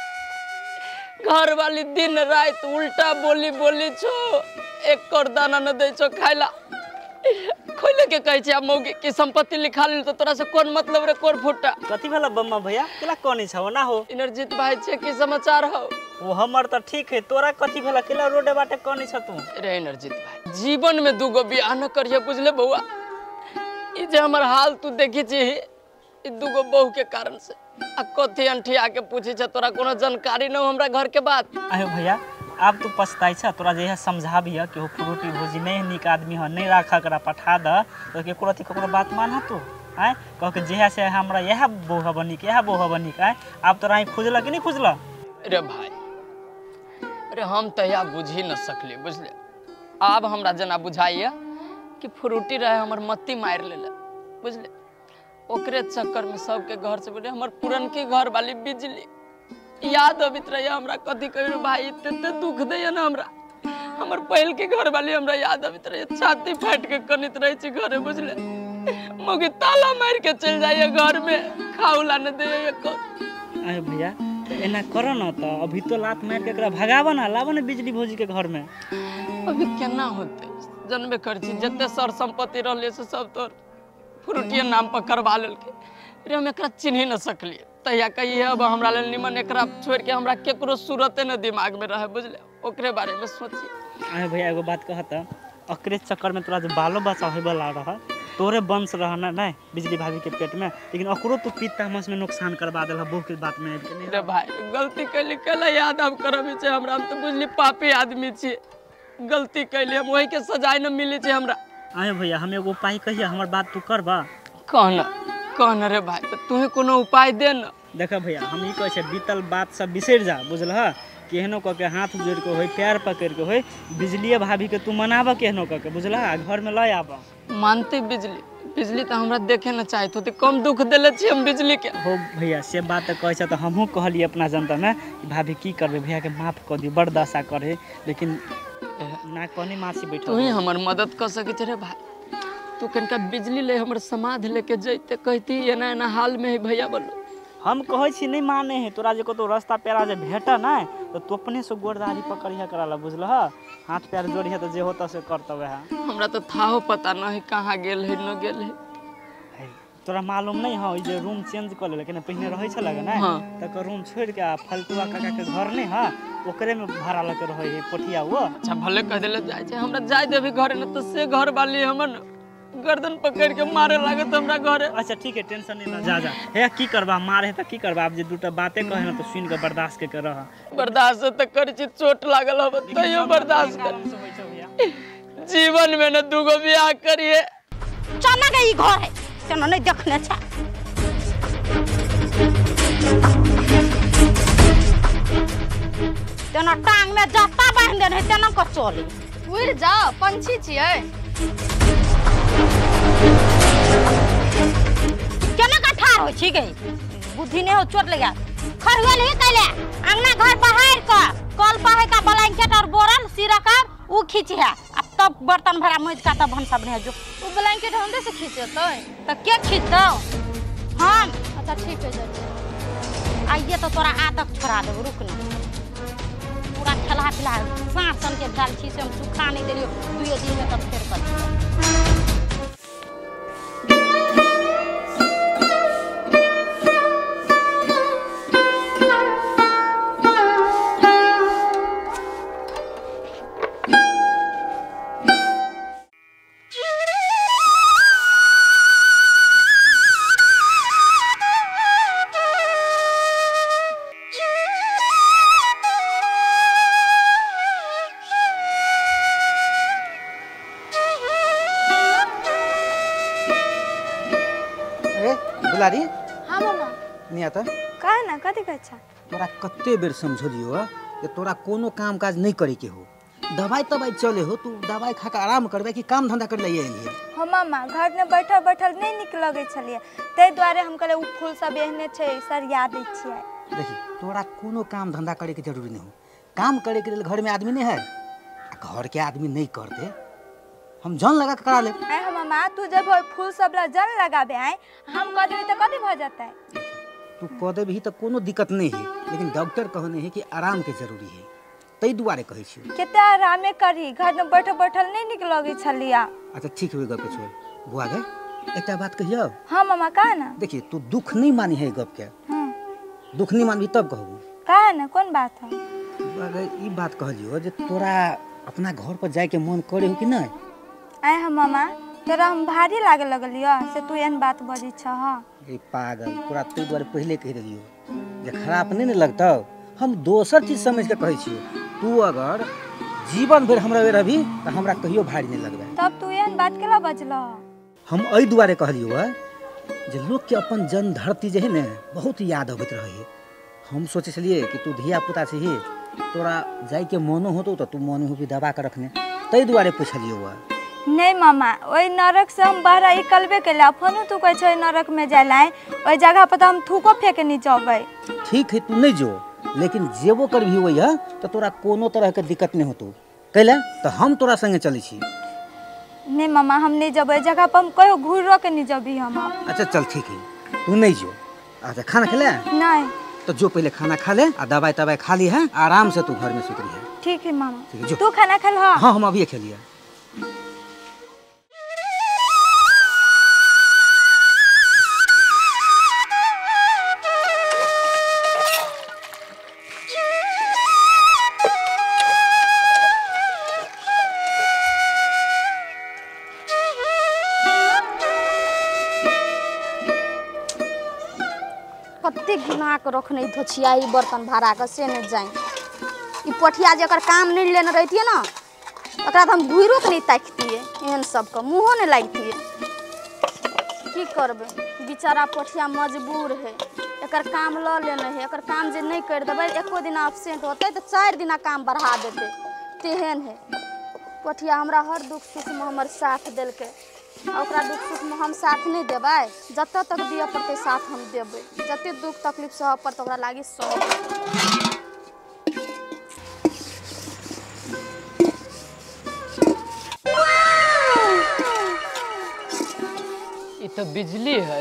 घर वाली दिन रात उल्टा बोली बोली छो, एक कर दाना न दै छो खाइला। खोले के कहै छी आ मौगी की संपत्ति लिखा लेल तो तोरा से कोन मतलब रे कोन फुटा? कथी भेला बम्मा भैया केला कोनी छौ ना हो? इनरजीत भाई छे की समाचार हो? वो हमर त ठीक है, तोरा कथी भेला केला रोडे बाटे कोनी छ तू? रे इनरजीत भाई, जीवन में दूगो बियाह न करिए बुझले बउआ। ई जे हमर हाल तू देखी छी ई दूगो बहू के कारण से। आ कथी अंठिया के पूछी छ तोरा कोनो जानकारी न हमरा घर के बात? आयो भैया आब तू पछताई छ, तोरा जे समझाबिह कि हो फ्रूटी भौजी नहीं नीक आदमी ह, नहीं राख करा पठा द तो केकरो अथी ककरो बात मान तू। आय कह के जेहा से हमरा यह बोह बनिक यह बोह बनिक। आय आब तोरा खुजला कि नहीं खुजला? रे भाई रे हम तहिया बुझी न सकली बुझले। आब हमरा जना बुझाइया कि फ्रूटी रहे हमर मत्ती मार लेले बुझले, ओकरे चक्कर में सबके घर से बोले हमर पुरनकी घर वाली बिजली याद अबित रहे हमरा। कथी कहियो भाई एते दुख दैया ना हमरा, हमर पहिल के घर वाली हमरा याद अबित रहे, छाती फाटि के कनित रहे छी घरे बुझले। मौगी ताला मार के चल जाइए घर में, खाउला न दे एको। अरे भैया एना करो ना, तो अभी तो लात मार के एकरा भगाबो ना, लाबो ना बिजली भौजी के घर में। अभी केना होते जनबे कर छी, जते सर संपत्ति रहले से सब तोर फ्रूटिए नाम पर करवा लेलके रे। हम एकरा चिन्ह न सकलिए तहिया कहिए अब हमरा लेल निमन एकरा छोड़ के हमरा केकरो सूरते न दिमाग में रहे बुझले, ओकरे बारे में सोची। अरे भैया एगो बात कहत, अकरे चक्कर में तोरा जो बालो बच्चा होय वाला रह, तोरे वंश रहना नहीं बिजली भाभी के पेट में, लेकिन अकरो तू पित्ता हमस में नुकसान करवा देल बहु के बात में। रे भाई गलती कैली कैला याद अब करबी छे हमरा, हम तो बुझली पापी आदमी छी, गलती कैली हम वही के सजाय न मिले छे हमरा। आए भैया हम एगो उपाय कहिए, हमर बात तू करबा? कहना कहना रे भाई, तू ही कोनो उपाय दे न। देखा भैया हम ई कहै छै बीतल बात सब बिसरि जा बुझलह, केहनो कऽ के हाथ जोड़ के होय पैर पकड़ के होय बिजलिए भाभी के तू मनाबऽ केहनो कऽ के बुझलह, घर में लऽ आबऽ। मानते बिजली, बिजली तो हमरा देखे न चाहत होते, कम दुख देले छी हम बिजली के। हो भैया से बात कहै छै तऽ हमहूँ कहलियै अपना जनता में भाभी की करबै भैया के माफ कऽ दियौ, बड़ दशा करे, लेकिन ना कोनी मासी बैठल। तू ही हमर मदद कर सकै छै रे भाई, तू कनिका बिजली ले हमर समाध लेके जैते कहती एना एना हाल में है भैया बोलो। हम कहै छी नहीं माने है तोरा, जे कतौ रास्ता पेरा जे भेट नहीं तो तू अपने से गोरदारी पकड़िहे करा ला बुझलह, हाथ पैर जोड़िहे तो जे होता से करतौ वएह। हमरा तो थाहो पता नहीं कहाँ गेल है न गेल है। तोरा मालूम नहीं हो जे रूम चेंज कर लेलकै ने, पहिने रहै छलक ने तकर रूम छोड़ के फलतुआ काका के घर नहीं है ओकरे में भाड़ा लके रहै है पोठिया वो। अच्छा भले कह देले जाय छै, हमरा जाय देबी घरे न तो से घर वाली हमर गर्दन पकड़ के मारे लागत हमरा घरे। अच्छा ठीक है टेंशन नहीं ना, जा जा हे की करबा, मारे त की करबा, अब जे दूटा बातें कहे न तो सुन के बर्दाश्त के कर रह। बर्दाश्त त कर छी, चोट लागल हो तैयो बर्दाश्त कर। जीवन में न दूगो बियाह करिए। चना के ई घर है चना नहीं देखने छा। तेना टांग में जस्ता बांध देने तेना को चली उड़ जा पंछी छियै। केना का ठार हो छी गई, बुद्धि नहीं हो चोट लगा खरगल ही कैले अंगना घर बाहर का कल पाहे का ब्लैंकेट और बोरल सिरा का उ खींच है, अब तब बर्तन भरा मज का तब भनसा बने जो उ ब्लैंकेट हमरे से खींचतै त के खींचतौ हम। अच्छा ठीक है जाइ आइए तो तोरा आदत छोड़ा देबो, रुक ना पूरा ठेला पिला साँस सन के भेल छी से हम सुखा नहीं देलियो दुइयो दिन में तब फेर कर। दुलारी। हाँ मामा। नहीं आता कह ना कथी कहै छा? तोरा कते बेर समझलियो जे तोरा कोनो काम काज नहीं करे के हो, दवाई तवाई चले हो, तू दवाई खा के आराम करबे कि काम धंधा कर ले एलिए? हाँ मामा घर में बैठल बैठल नहीं निक लगे छलिए ताहि दुआरे हम कहले उ फूल सब एहने छै सरिया दै छियै। देखी तोरा कोनो काम धंधा करे के जरूरी नहीं हो, काम करे के लेल घर में आदमी नहीं है, घर के आदमी नहीं करते हम जन लगा के करा ले। आए हम मामा तू जब फूल सब ला जन लगाबे आए हम कह देबी त कथी भ जतै? तू कह देबी त कोनो दिक्कत नहीं है, लेकिन डॉक्टर कहने है कि आराम के जरूरी है तै दुआरे कहै छी। केते आरामे करी घर में बैठल बैठल नहीं निक लगे छलिया। अच्छा ठीक है गप के छोड़ बुआ गे एकटा बात कहियो। हां मामा कह ना। देखिए तू दुख नहीं मानी है गप के, दुख नहीं मानबी तब कहबू। कह ना कोन बात है? बुआ गे ई बात कहलियो जे तोरा अपना घर पर जाय के मन करे हो कि नहीं? आए हम मामा तोरा हम भारी लागे लगलियो से तू एहन बात बजै छह। ए पागल तोरा तै दुआरे पहिले कहि देलियो जे खराब नहीं ने लगतौ, हम दोसर चीज समझ के कहै छियो, तू अगर जीवन भरि हमरा वे रहबी त हमरा कहियो भारी नहीं लगबे। तब तू एहन बात केला बजलह? हम एहि दुआरे कहलियो है जे लोक के अपन जन्म धरती जे है ने बहुत याद अबैत रहे है। हम सोचै छलियै कि तू धिया पुता छिही तोरा जाय के मनो होतौ त तू मन होबी दबा के रखने, तै दुआरे पुछलियो है। नहीं मामा ओहि नरक से हम बाहर निकलबे केले, अखनो तू कहै छै नरक में जाय लाए ओहि जगह पर त हम थूको फेंके नहीं जबै। ठीक है तू नहीं जो, लेकिन जेबो करबी वही है तो तोरा कोनो तरह के दिक्कत नहीं होतो, कैला तो हम तोरा संगे चलै छी। नहीं मामा हम नहीं जबै, जगह पर हम कहियो घूरो के नहीं जबी हम। अच्छा चल ठीक है, तू नहीं जो। अच्छा खाना खेले? नहीं। तो जो पहले खाना खा ले आ दवाई तवाई खा ली है, आराम से तू घर में सुत रही है। ठीक है मामा। तू खाना खा ला? हाँ हम अभी खा लिया। रखने धोछिया बर्तन भाड़ा के से नहीं जाए। ई पठिया जेकर काम नहीं लेने रहती ना ओकरा तो हम घुरो के नहीं ताकतिए, एहन सबके मुँहो नहीं लगतिए। की करबै, बेचारा पठिया मजबूर है, एकर काम ल लेने है। एकर काम जे नहीं कर देबै एको दिन एबसेंट होतै तो 4 दिना काम बढ़ा देतै, तेहन है पठिया। हमरा हर दुख सुख में हमर साथ देलकै, ओकरा दुख सुख में हम साथ नहीं देबै। जतऽ तक दिअ पड़तै साथ हम देबै, जते दुख तकलीफ सहऽ पड़तै ओकरा लागी सहबै। ई तो बिजली है,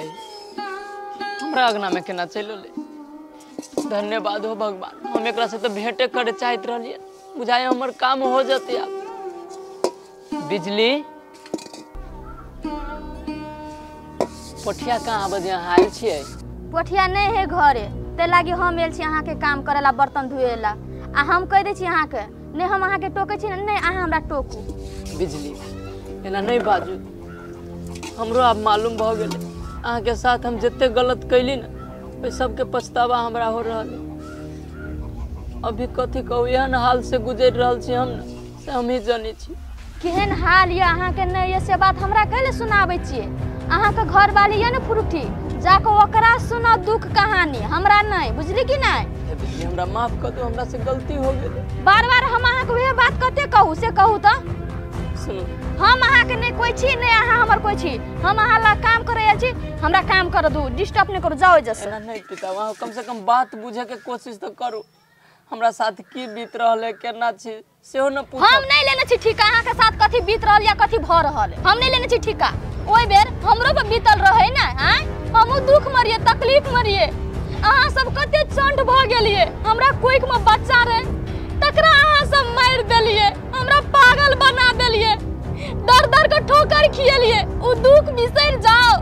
हमरा अंगना में केना चलि एलै। धन्यवाद हो भगवान, हम एकरा से तो भेंटे करे चाहत रहलियै, बुझाय हमर काम हो जतै आब। बिजली पठिया कहाँ बजे अहाँ आयल छियै? पठिया नहीं है घरे, ते लागी हम आयल छी अहाँके काम करेला, बर्तन धोएला। आ हम कहि दै छी अहाँके, नहि हम अहाँके टोकै छी नहि अहाँ हमरा टोकू। बिजली एना नहीं बाजू, हमरो आब मालूम भऽ गेलै अहाँके साथ हम जते गलत कैली ने ओहि सबके पछतावा हमरा हो रहल है। अभी कथी कहू, एहन हाल से गुजरि रहल छी हम ने से हमही जनै छी। केहन हाल यऽ अहाँके नहि यऽ से बात हमरा कैले सुनाबै छियै? अहाँके घरवाली यऽ ने फ्रूटी, जाके ओकरा सुना दुख कहानी, हमरा नहीं, बुझली कि नहीं? बिजली हमरा माफ कर दो, हमरा से गलती हो गेलै। बार बार हम अहाँके वएह बात कते कहू से कहू तऽ। सुनू, हम अहाँके नहीं कोइ छी, नहीं अहाँ हमर कोइ छी। हम अहाँ ला काम करे आयल छी, हमरा काम कर दू, डिस्टर्ब नहीं करू, जाओ एहिजा से। एना नहीं पिता, अहाँ कम से कम बात बुझे के कोशिश तऽ करू। हमरा साथ की बीत रहल है, केना छी सेहो न पूछब। हम नहीं लेने छी ठीका, अहाँके साथ कथी बीत रहल या कथी भऽ रहल है हम नहीं लेने छी ठीका। ओहि बेर हमरो पर बीतल रहे ना, आँय हमहूँ दुख मरिए तकलीफ मरिए। अहाँ सब कते चंड भऽ गेलिए, हमरा कोइक में बच्चा रहे तकरा अहाँ सब मारि देलिए, हमरा पागल बना देलिए, दर दर के ठोकर खिएलिए। ओ दुख बिसरि जाओ,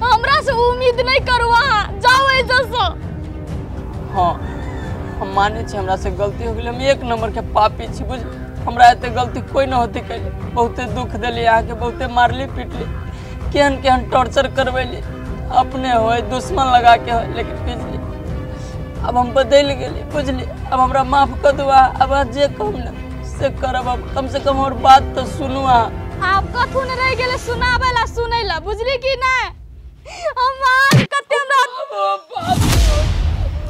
हमरा से उम्मीद नहीं करू अहाँ, जाओ एहिजा से। हाँ हम मानै छी हमरा से गलती हो गेलै, हम 1 नंबर के पापी छी बुझ। हमरा एते गलती कोई न होती कैले, बहुते दुख देली अहाँके, बहुते मारली पिटली, केहन केहन टॉर्चर करबैली, अपने होय दुश्मन लगा के होय, लेकिन बिजली अब हम बदलि गेली बुझली। अब हमरा माफ कर दू, अब अहाँ जे कहब ने से करब। अब कम से कम हमर बात तो सुनू अहाँ। आब कथू ने रहि गेलै सुनाबै ला सुनै ला, बुझली कि नहि? हम आज कते हमरा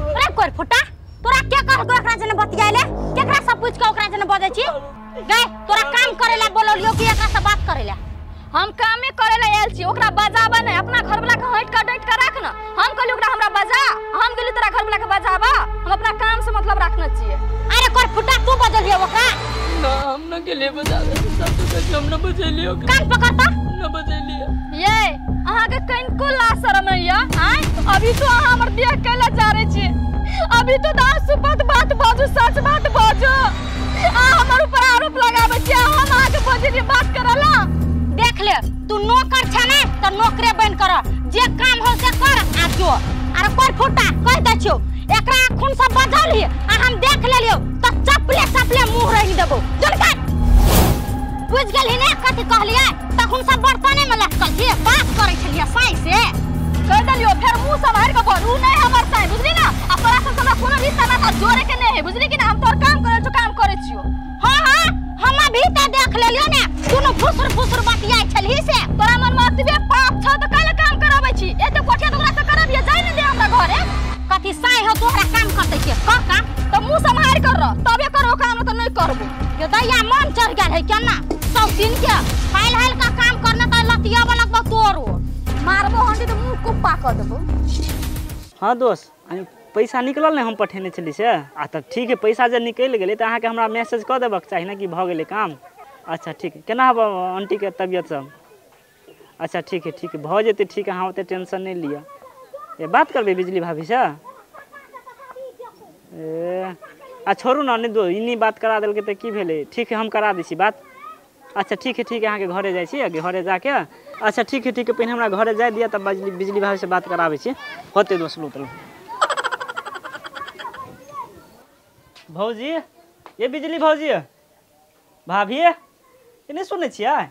अरे कोर फुटा, तोरा के कहलको एकरा जने बतियाइले? केकरा से पूछ के ओकरा जने बजै छी? गए तोरा काम करेला बोललियो कि एकरा से बात करेला? हम कामे करेला आयल छी, ओकरा बजाबा नहीं, अपना घरवाला के हटि के डटि के राख न। हम कहली ओकरा हमरा बजा, हम गेली तोरा घरवाला के बजाबा, हम अपना काम से मतलब रखने छियै। अरे कोर फुटा तू बजलियो ओकरा? ना हम न गेलियै बजाबे, सब तो कहै हम न बजेलियो। कान पकड़ता न बजेलियो। ये अहाँ के कनिको ला शरम या आय? अभी तो अहाँ हमर बियाह कैला जा रहे छी, अभी तो दास सुपत बात बाजू, सच बात बाजू। आ हमर ऊपर आरोप लगाबै छी, हम अहाँ के बजेलियै बात करला। देख ले तू नौकर छे ने त नौकरे बन कर, जे काम हो से कर आ जो। अरे कोर फुटा कह दै छियौ एकरा खून से बजल ही आ हम देख लेलियौ त चपले चपले मुंह रहि देबौ। जनका बुझ गेलही ने कथी कहलियै? तखन सब बर्तने में लटकल छी बात करै छलियै साई से। कह देलियौ फेर मुंह सम्हारि के बोल, उ नहीं हमर साई, बुझली ना? आ तोरा से हमरा कोनो रिश्ता नाता जोड़े के नहीं है, बुझली कि ना? हम तोर काम करल छौ, काम करै छियौ। हां हां हम अभी त देख लेलियौ ने दुनु फुसुर फुसुर बतियाइ छलही से। तोरा मन में अतबे पाप छौ त काहे काम कराबै छी? एते कोठिया त ओकरा से करबियै, जाय ने दे हमरा घरे। कथी साई हो तोहरा काम करतै के कह काम त मुंह सम्हारि कर रह, तबे करो काम, त नहीं करबो। ये दैया मन चढ़ गेल है केना सौतीन के हाल हाल का काम करना त लतिया वाला तोरो मारबो हंडी त मुंह कुप्पा क देबो। हां दोस्त पैसा निकलल नहीं हम पठेने छली से। आ त ठीक है पैसा जे निकलि गेलै त अहाँके हमरा मैसेज कऽ देबक चाही ने कि भऽ गेलै काम। अच्छा ठीक है, केना हब आंटी के तबियत सब? अच्छा ठीक है ठीक है, भऽ जेतै ठीक, अहाँ ओते टेंशन नहीं लिअ। ए बात करबै बिजली भाभी से? ए आ छोड़ू ना, नहीं दो इन्नी बात करा देलकै तऽ की भेलै? ठीक है हम करा दै छी बात। अच्छा ठीक है ठीक है, अहाँके घरे जाइ छी, घरे जाके अच्छा ठीक है ठीक है, पहिने हमरा घरे जाय दिअ तब बिजली भाभी से बात कराबै छी। होतै दोस्त लू तलू। भौजी, ये बिजली भौजी भाभी, ये नहीं सुनै छियै?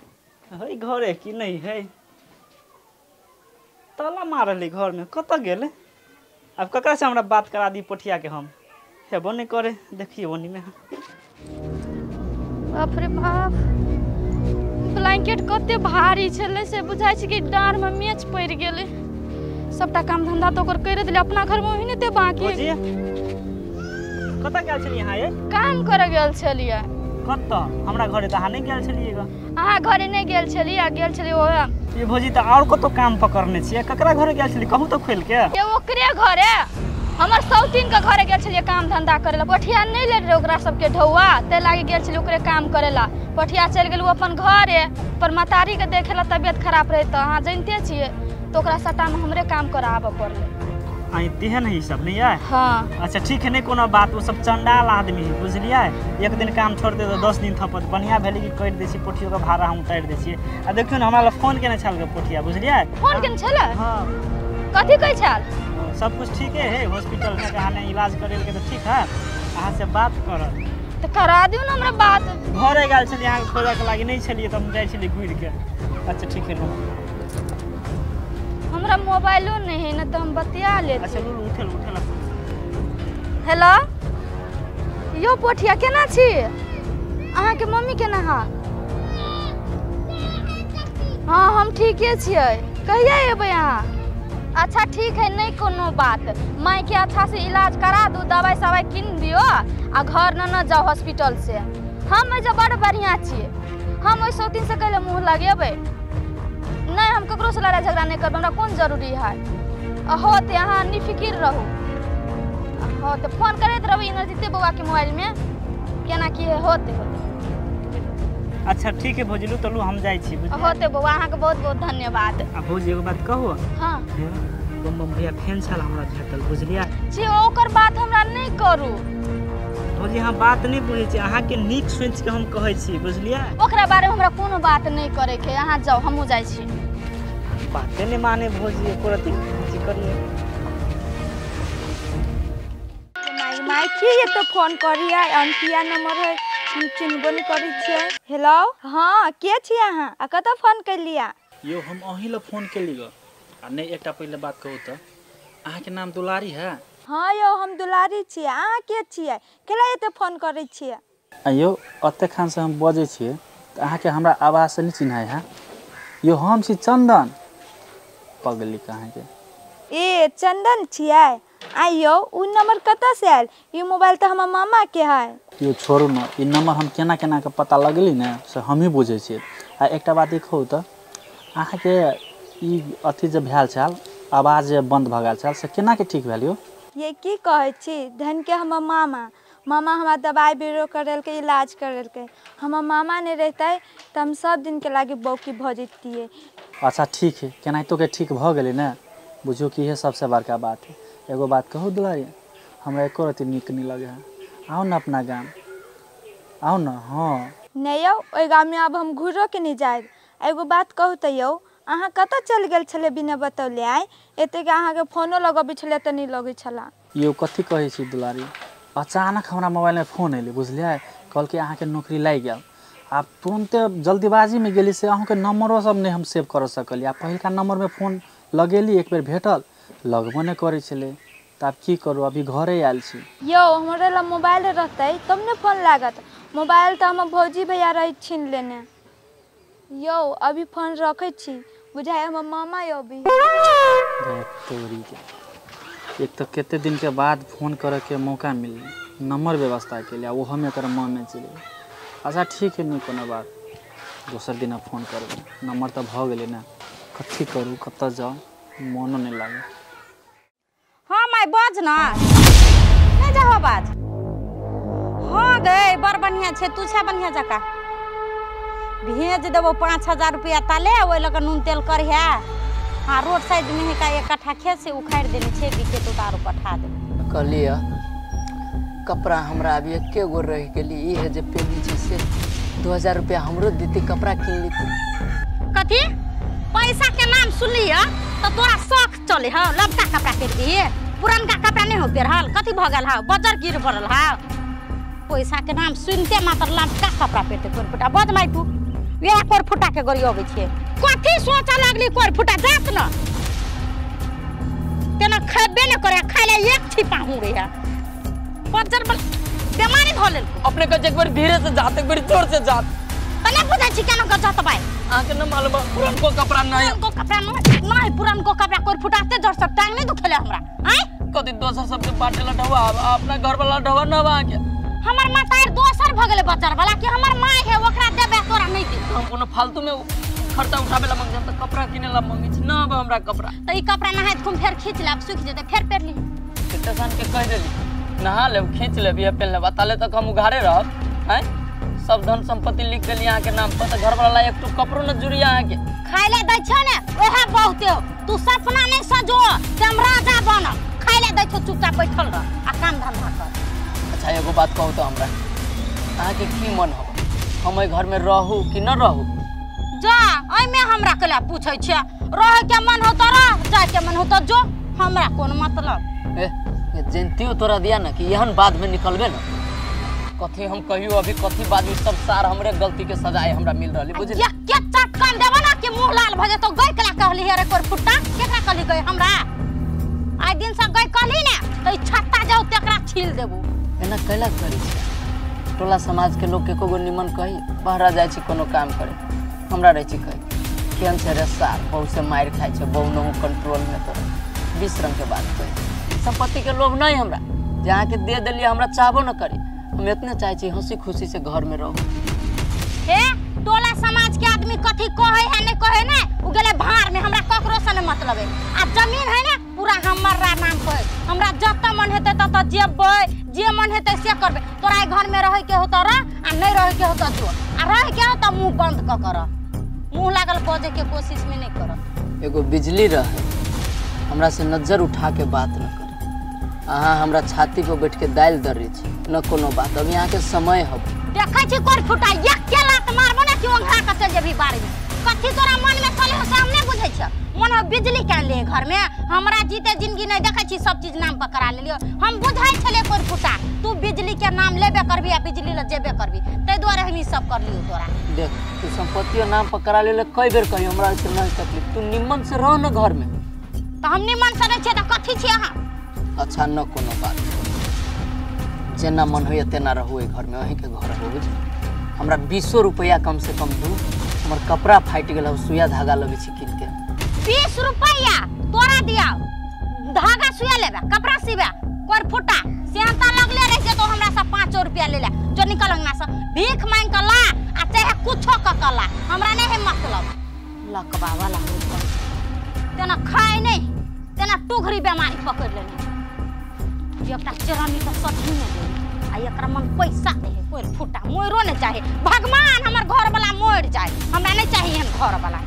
है घरे कि नहीं है? ताला मारल है घर में, कतऽ गेलै? आब ककरा से हमरा बात करा दी पोठिया के? हम हेबो नहीं करे, देखिए ओनी में। बाप रे बाप, ब्लैंकेट कते भारी छलै से बुझाइ छै कि डाँर में मेच पड़ि गेलै। सबटा काम धंधा तो ओकर करि देलै, अपना घर में ओहिने ते बाकी। भौजी कतऽ गेल छलियै अहाँ? ये काम करे गेल छलियै। कतऽ? हमरा घरे तऽ अहाँ नहि गेल छलियै ग। अहाँ घरे नहि गेल छलियै, आ गेल छलियै ओहे। ये भौजी तऽ आओर कतौ काम पकड़ने छियै? ककरा घरे गेल छलियै कहू तऽ खोलि के? ये ओकरे घरे, हमर सौतीन के घरे गेल छलियै काम धंधा करे ला। पठिया नहीं ले रहे ओकरा सबके ढौआ, ते लागी गेल छलियै ओकरे काम करे ला। पठिया चलि गेल अपन घरे पर, महतारी के देखे ला तबियत खराब रहे तऽ अहाँ जानिते छियै, तऽ ओकरा सट्टा में हमरे काम कराबऽ पड़लै। आई तेहन है सब नहीं है? हाँ। अच्छा ठीक है, नहीं कोनो बात, वो सब चंडाल आदमी है बुझलियै। एक दिन काम छोड़ दे तो 10 दिन थपत। बढ़िया भेलै कि करि दै छी पोठियो के भाड़ा हम उतारि दै छियै। आ देखियौ ने हमरा लग फोन केने छल गे पोठिया, बुझलियै? फोन केने छलै? हाँ। कथी कहै छल? सब कुछ ठीके है, हॉस्पिटल में अहाँ ने इलाज करेलकै तऽ ठीक है, अहाँ से बात करत। तऽ करा दियौ ने हमरा बात। घरे गेल छलियै अहाँके खोजऽ के लागी, नहीं छलियै तऽ हम जाइ छलियै घुरि के। अच्छा ठीक है, हमरा मोबाइलो नहीं है ना तो हम बतिया लेते। अच्छा उठल उठल। हेलो यो पोठिया केना छी? अहाँके मम्मी केना है? हाँ हम ठीके छियै। कहिया एबै अहाँ? अच्छा ठीक है, नहीं कोनो बात, माय के अच्छा से इलाज करा दू, दवाई सवाई किन दियो आ घर न न जाओ हॉस्पिटल से। हम एहिजा बड़ बढ़िया छियै, हम ओहि सौतीन से कैले मुँह लगेबै? नहीं, हम ककरो से लड़ाई झगड़ा नहीं करबै, हमरा कोन जरूरी है। होते अहाँ निफिकिर रहू। होते फोन करैत रहबै इनर्जीते बौआ के मोबाइल में, केना की है होते होते। अच्छा ठीक है भौजी, लू तलू हम जाइ छी। होते बौआ, अहाँके बहुत बहुत धन्यवाद। आ भौजी एगो बात कहू? हाँ। बम बम भैया फेन छल हमरा भेटल बुझलियै? जी ओकर बात हमरा नहीं करू भौजी, हम बात नहीं बुझै छी, अहाँके नीक सोचि के हम कहै छी बुझलियै? ओकरा बारे में हमरा कोनो बात नहीं करे के, अहाँ जाओ हमहूँ जाइ छी। बाते नहीं माने भौजी, एको रति जिक्र नहीं। माय माय की एते फोन करियै, अनकिया नंबर है, हम चिन्हबो नहीं करै छियै। हेलो, हाँ के छी अहाँ आ कतऽ फोन केलियै? यो हम अहीं ला फोन केली ग। आ नहीं एकटा पहिले बात कहू तऽ, अहाँके नाम दुलारी है? हाँ यौ हम दुलारी छियै, अहाँ के छियै? केला एते फोन करै छियै? आ यौ एते खान से हम बजै छियै तऽ अहाँके हमरा आवाज से नहीं चिन्हाय है? यो हम छी चंदन। पगली अहाँके। ए चंदन छियै? आ यौ उ नंबर कतऽ से आयल? ई मोबाइल तऽ हमर मामा के है। यो छोड़ू न, ई नंबर हम केना केना के पता लगली ने से हमही बुझै छियै। आ एकटा बात ई कहू तऽ, अहाँके ई अथी जे भेल छल, आवाज जे बंद भऽ गेल छल, से केना के ठीक भेल यौ? ये की कहै छी, धन के हमर मामा मामा हमरा दवाई बीरो करेलकै, इलाज करेलकै। हमर मामा नहीं रहते तऽ हम सब दिन के लागी बौकी भऽ जैतियै। अच्छा ठीक है, केनाहितो के ठीक भऽ गेलै ने, बुझियौ कि इहे सबसे बड़का बात है। एगो बात कहू दुलारी, हमरा एको रति नीक नहीं लगे है। आउ न अपना गाम, आउ न। हाँ नहीं यौ, ओहि गाममे आब हम घुरो के नहीं जायब। एगो बात कहू तऽ यौ, अहाँ कतऽ चलि गेल छलै बिना बतौले? आइ एतेक अहाँके फोनो लगबै छलै तऽ नहि लगै छला। यौ कथी कहै छी दुलारी, अचानक हमरा मोबाइलमे फोन एलै बुझलियै, कहलकै अहाँके नौकरी लागि गेल। आब तुरन्ते जल्दीबाजीमे गेली से अहूँके नम्बरो सब नहि हम सेव कर सकलियै। आ पहिलका नम्बरमे फोन लगेली, एक बेर भेटल, लगबो नहि करै छलै। तऽ आब की करू, अभी घरे आयल छी। यौ हमरा लग मोबाइल रहतै तब ने फोन लागत, मोबाइल तऽ हमर भौजी भैया रहै छीन लेने। यौ अभी फोन रखै छी, बुझाइ हमर मामा अभी। तोरी के एक तऽ कते दिन के बाद फोन करे के मौका मिललै, नंबर व्यवस्था के लिए, ओहो में एकर मन नहि चलि। अच्छा ठीक है, नहीं कोनो बात, दोसर दिन फोन करबै, नंबर तऽ भऽ गेलै ने। कथी करू, कतऽ जाउ, मोनो नहीं लागे। हाँ माय बाज ना, नहीं जाओ बाज। हाँ गए बड़ बढ़िया छे, तू छे बढ़िया जका। भेज देबो 5000 रुपया ताले ओइ लग नून तेल करिहे। हाँ रोड साइड में है का एक कट्ठा खेत से उखाड़ देने छे बिके तो तारो पठा देबो। कहलिए कपड़ा हमरा अभी एके गो रह गेली ई है जे पेनी छै से 2000 रुपया हमरो देती कपड़ा किन लेती। कथी पैसा के नाम सुनलिए तो तोरा शौक चले ह लबका कपड़ा पेर दिए पुरनका कपड़ा नहीं हो पेरहल कथी भ गेल ह बजर गिर पड़ल ह। पैसा के नाम सुनते मात्र लबका कपड़ा पेरते कोर फुटा बज माय तू वएह कोर फुटा के गरियबै छियै। कथी सोचऽ लागली कोर फुटा जात न तेना खेबे न करे खाइ ले एक छिपा हूँ रे बजर बेमारी भ लेल। अपने के एक बार धीरे से जात एक बार जोर से जात तने बुझै छी केना के जात भाई। अहाँ के न मालूम पुरनको कपड़ा नहीं पुरनको कपड़ा नहीं पुरनको कपड़ा कोर फुटाते जोर सब टांग नहीं दुखेले हमरा आय कथी दोसर सबके बाटे ला ढवा अपना घर वाला ढवा न बा के हमर मातार दोसर भ गेले बजर वाला कि हमर माय है ओकरा देबे तोरा नहीं दे। हम कोनो फालतू में खर्चा उठाबे ला मंग त कपड़ा किने ला मंगी छी न बा हमरा कपड़ा त ई कपड़ा नहाय खूब फेर खींच लेब सुख जेते फेर पेर ली। स्टेशन के कह देली नहा लेब खींच लेब या पेन लेब ताले तक हम उघारे रहब हैं सब धन संपत्ति लिख देली अहाँ के नाम पर त घर वाला एक टुक कपड़ो न जुड़ी अहाँ के खाइ ले दै छौ ने ओहे बहुते हो तू सपना नहीं सजो कि हम राजा बनब खाइ ले दै छौ चुपचाप बैठल रह आ काम धंधा कर। अच्छा एगो बात कहू तो हमरा अहाँ के की मन हो हम एहि घर में रहू कि न रहू? जा एहिमे हमरा के पूछै छियै रहे के मन हो त रह जाय के मन हो त जो हमरा कोन मतलब। ए जनतियो तोरा दिया ना कि एहन बाद में निकलबे ना कथी हम कहियो अभी कथी बाजू सब सार हमरे गलती के सजाए हमरा मिल रहली बुझली। ये के चटकन देबो ना कि मुंह लाल भ जेतो गई कला कहली रे कोर फुट्टा केकरा कहली गई हमरा आइ दिन से गई कहली ने त ई छत्ता जाऊ तेकरा छील देबो। एना कैला करै छी टोला समाज के लोग के एको गो निमन कही बहरा जाइ छी कोनो काम करे हमरा रहै छी कही केहन छै रे सार बहु से मारि खाइ छै बहु नहु कंट्रोल में तो 20 रंग के बात कही। संपत्ति के लोभ नहीं हमरा जे अहाँ के दे देलियै हमरा चाहबो न करी हम इतने चाहे छी हंसी खुशी से घर में रहू। हे टोला समाज के आदमी कथी कहे है नहीं कहे ने उ गेले भार में हमरा ककरो से नहीं मतलब है आ जमीन है ने पूरा हमरा नाम पर हमरा जत मन हेतै तत जेबै जे मन हेतै से करबै तोरा घर में रहे के हो त रह आ नहीं रहे के हो त जो आ रहे के हो त मुंह बंद क कर मुंह लागल बजे के कोशिश में नहीं कर। एगो बिजली रहे हमरा से नजर उठा के बात न करे अहाँ हमरा छाती पर बैठ के दालि दर्री छी न कोनो बात अभी अहाँ के समय हब देखै छी कोर फुटा एक के लात मारबो ना कि ओंघा के चल जेबी बारी में कथी तोरा मन में चले हो से हम नहीं बुझै छ मन हो बिजली के ले घर में हमरा जीते जिंदगी नहीं देखै छी सब चीज नाम पर करा लेलियो हम बुझै छले कोर फुटा तू बिजली के नाम लेबे करबी आ बिजली ल जेबे करबी तै दुआरे हम ई सब कर लियो तोरा। देख तू संपत्ति नाम पर करा लेले कई बेर कहियो हमरा से नहीं तकलीफ तू निमन से रह न घर में त हम निमन से रहै छियै त कथी छी अहाँ? अच्छा न कोनो बात जेना मन होइए तेना रहू एहि घर में अहीं के घर हो बुझ हमरा 20 रुपया कम से कम दू हमर कपड़ा फाटि गेल हौ सुइया धागा लबै छी कीन के। 20 रुपया तोरा दिया धागा सुइया लेबे कपड़ा सिबे कोर फुटा सेहता लगले रह जेतो हमरा से 5 रुपया ले ले जो निकल अंगना से भीख मांग के ला आ चाहे कुछो क के ला हमरा नहीं है मतलब लकबा वाला तेना खाए नहीं तेना टुघरी बेमारी पकड़ लेने एकरा चरनी तो सही में दे आ एकरा मन पैसा दे कोई फुटा मोरो नहीं चाहे भगवान हमर घर वाला मोर जाए हमरा नहीं चाहिए हम घर वाला।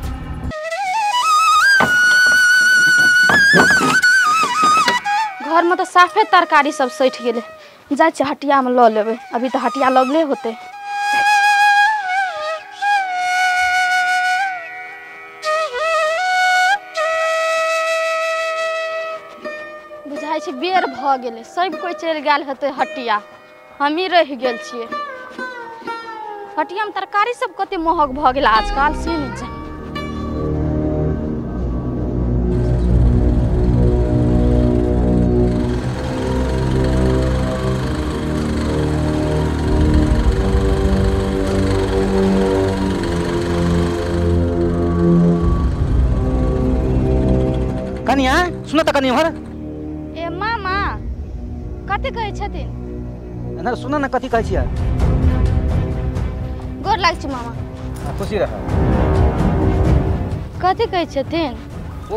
घर में तो साफे तरकारी सब सठि गेलै जाइ छी हटिया में ल लेबै अभी तो हटिया लगले होते। बुझाइ छै बेर भ गेलै सब कोइ चलि गेल हेतै हटिया हमही रहि गेल छियै। हटिया में तरकारी सब कते महग भ गेल आजकल से नहि जाय। कनिया सुन त कनि उम्हर। ए मामा कथी कहै छथिन? एन्हर सुन न कथी कहै छियै। गोर लागै छी मामा। खुशी रह। कथी कहै छथिन?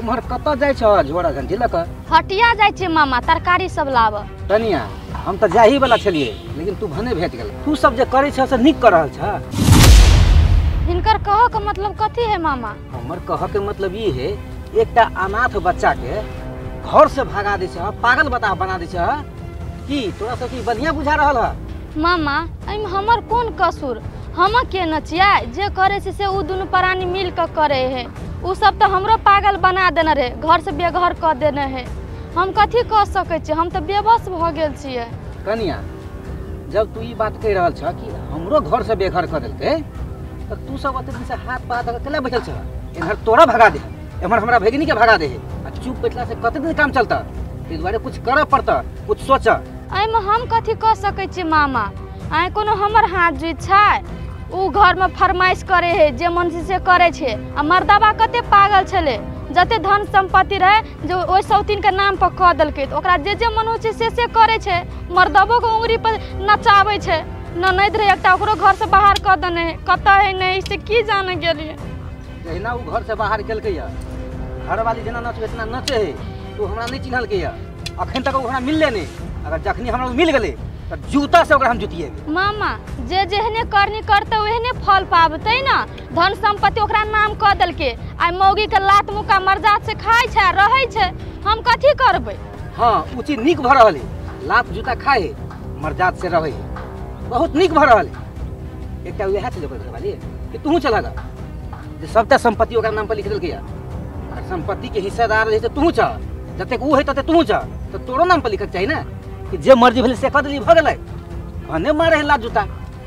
उम्हर कतऽ जाइ छ झोरा घंटी लऽ कऽ? हटिया जाइ छी मामा तरकारी सब लाबऽ। कनिया हम तऽ जाही वाला छलियै लेकिन तू भने भेट गेल। तू सब जे करै छ से नीक कऽ रहल छ। हिनकर कह के मतलब कथी है मामा? हमर कह के मतलब ई है, एकटा अनाथ बच्चा के घर से भगा दे छ, पागल बता बना दे छ, की तोरा सब की बढ़िया बुझा रहल है? मामा एहिमे हमर कोन कसूर? हम के नचिया जे करे से उ दुनू प्राणी मिल के करे है। उ सब तो हमरो पागल बना देने रहे, घर से बेघर कर देने है। हम कथी कर सकै छी? हम तो बेबस भ गेल छियै। कनिया जब तू ई बात कहि रहल छ कि हमरो घर से बेघर कर देलकै, त तू सब अते दिन से हाथ पा धऽ के केला बैठल छ? इधर तोरा भगा दे, एम्हर हमरा भगिनी के भगा दे, आ चुप बैठला से कते दिन काम चलता? ताहि दुआरे कुछ करऽ पड़ता, कुछ सोच। एहिमे हम कथी कर सकै छी मामा? आइ कोनो हमर हाथ जुइत छै? उ घर में फरमाइश करे है, जे मन से करे छे। आ मर्दाबा कते पागल छले, जते धन संपत्ति रहे जो ओहि सौतीन के नाम पर कह देलकै, तऽ ओकरा जे जे मन होइ छै से करे छै। मर्दबो के उंगरी पर नचाबै छै। ननैद रहे एकटा, ओकरो घर से बाहर कऽ देने है, कतऽ है नहीं से की जाने गेलियै। जहिना उ घर से बाहर केलकै या, घरवाली जेना नचबै तेना नचे है। तू हमरा नहीं चिन्हलकै या, अखन तक ओ हमरा मिलले नहीं। अगर जखनी हमरा मिल गेलै तऽ जूता से ओकरा हम जुतिएबै। मामा जे जेहने करनी करते ओहने फल पाबतै ना। धन संपत्ति ओकरा नाम कऽ देलकै, आ मौगी के लात मुक्का मर्जात से खाइ छै रहै छै। हम कथी करबै? हाँ उ चीज नीक भऽ रहल है, लात जूता खाए है, मर्जात से रहै है, बहुत नीक भऽ रहल है। एकटा वएह छलै ओकर घरवाली कि तूहू चलगा जे सबटा संपत्ति ओकरा नाम पर लिख देलकै। अगर संपत्ति के हिस्सेदार रहै तऽ तूहू छ, जतेक उ है ततेक तूहू छ, तऽ तोरो नाम पर लिखक चाही ने कि जे मर्जी भेलै से कऽ देली, भऽ गेलै। भने मारे है लात जूता,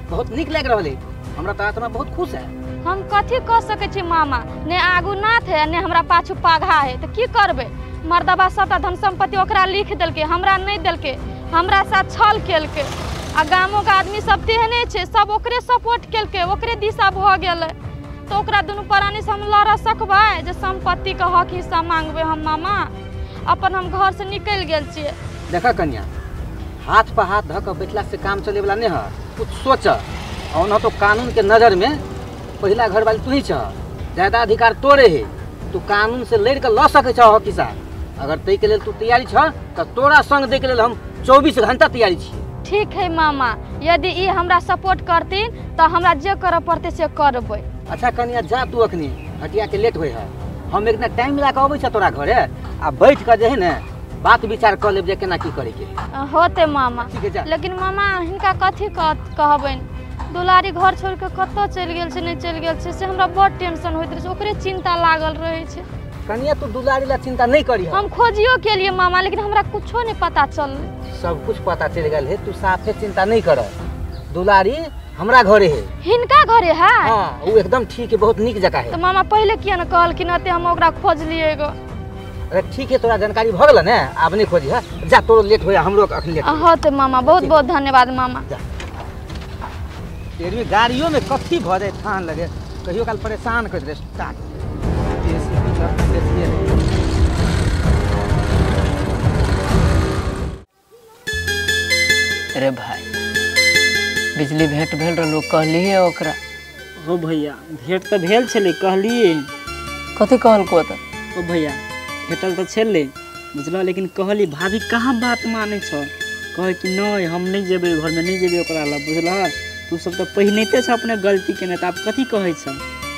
बहुत नीक लागि रहल है हमरा, तऽ आत्मा बहुत खुश है। हम कथी कऽ सकै छी मामा? ने आगू नाथ है ने हमरा पाछू पाघा है, तऽ की करबै? मर्दबा सबटा धन संपत्ति ओकरा लिख देलकै, हमरा नहि देलकै, हमरा साथ छल केलकै। आ गामोके आदमी सब तेहने छै, सब ओकरे सपोर्ट केलकै, ओकरे दिशा भऽ गेलै। तऽ ओकरा दुनू प्राणीसँ हम लड़ सकबै जे सम्पत्तिके हक हिस्सा मांगबै हम? मामा अपन हम घरसँ निकलि गेल छियै। देखऽ कन्या, हाथ पर हाथ धऽ कऽ बैठला से काम चलैवला नहि है, कुछ सोच। ओना तो कानून के नजर में पहिला घरवाली तू ही छ, ज्यादा अधिकार तोरे है, तू कानून से लड़ि कऽ लऽ सकै छह हक हिस्सा। अगर ताहिके लेल तू तैयारी छ तऽ तोरा संग दैके लेल हम 24 घंटा तैयारी छियै। ठीक है मामा, यदि ई हमरा सपोर्ट करथिन तऽ हमरा जे करऽ पड़तै से करबै। अच्छा कन्या जा तू अखनी, हटिया के लेट होइ है, हम एक दिन टाइम मिला कऽ अबै छ तोरा घरे आ बैठ कऽ जे है ने बात विचार कऽ लेब जे केना की करे के होते मामा। ठीक है जा। लेकिन मामा हिनका कथी कहबनि? दुलारी घर छोड़ के कतऽ चलि गेल छै, नहि चलि गेल छै, से हमरा बड़ टेंशन होइत रहै छै, ओकरे चिंता लागल रहै छै। कनिया तू दुलारी ला चिंता नहीं करी। हम खोजियो के लिए मामा, लेकिन हमरा कुछो नहीं पता चललै। सब कुछ पता चलि गेल है, तू साफे चिंता नहीं कर। दुलारी हमरा घरे है। हिनका घरे है? हाँ, वो एकदम ठीक है, बहुत नीक जगह है। तो मामा पहले किया न कहलखिन अते हम ओकरा खोजलियै गो। अरे ठीक है, तोरा जानकारी भ गेल ने, आब नहीं खोजी है, जा तोरो लेट होया, हमरो अखन लेट। हाँ तो मामा बहुत बहुत धन्यवाद मामा। जा तेरी गाड़ियों में कथी भ जाए थान लगे, कहियो काल परेशान कर दे स्टार्ट। अरे भाई बिजली भेंट भेल रहलो कहलिए ओकरा? हो भैया भेंट तऽ भेल छलै, कहलिए। कथी कहलको तऽ? ओ भैया भेटल तऽ छलै बुझलऽ, लेकिन कहली भाभी कहाँ बात मानै छ, कहै कि नहि हम नहि जेबै घरमे, नहि जेबै ओकरा लग, बुझलऽ। तू सब तऽ पहिनते छ अपने गलती केने, तऽ आब कथी कहै छ?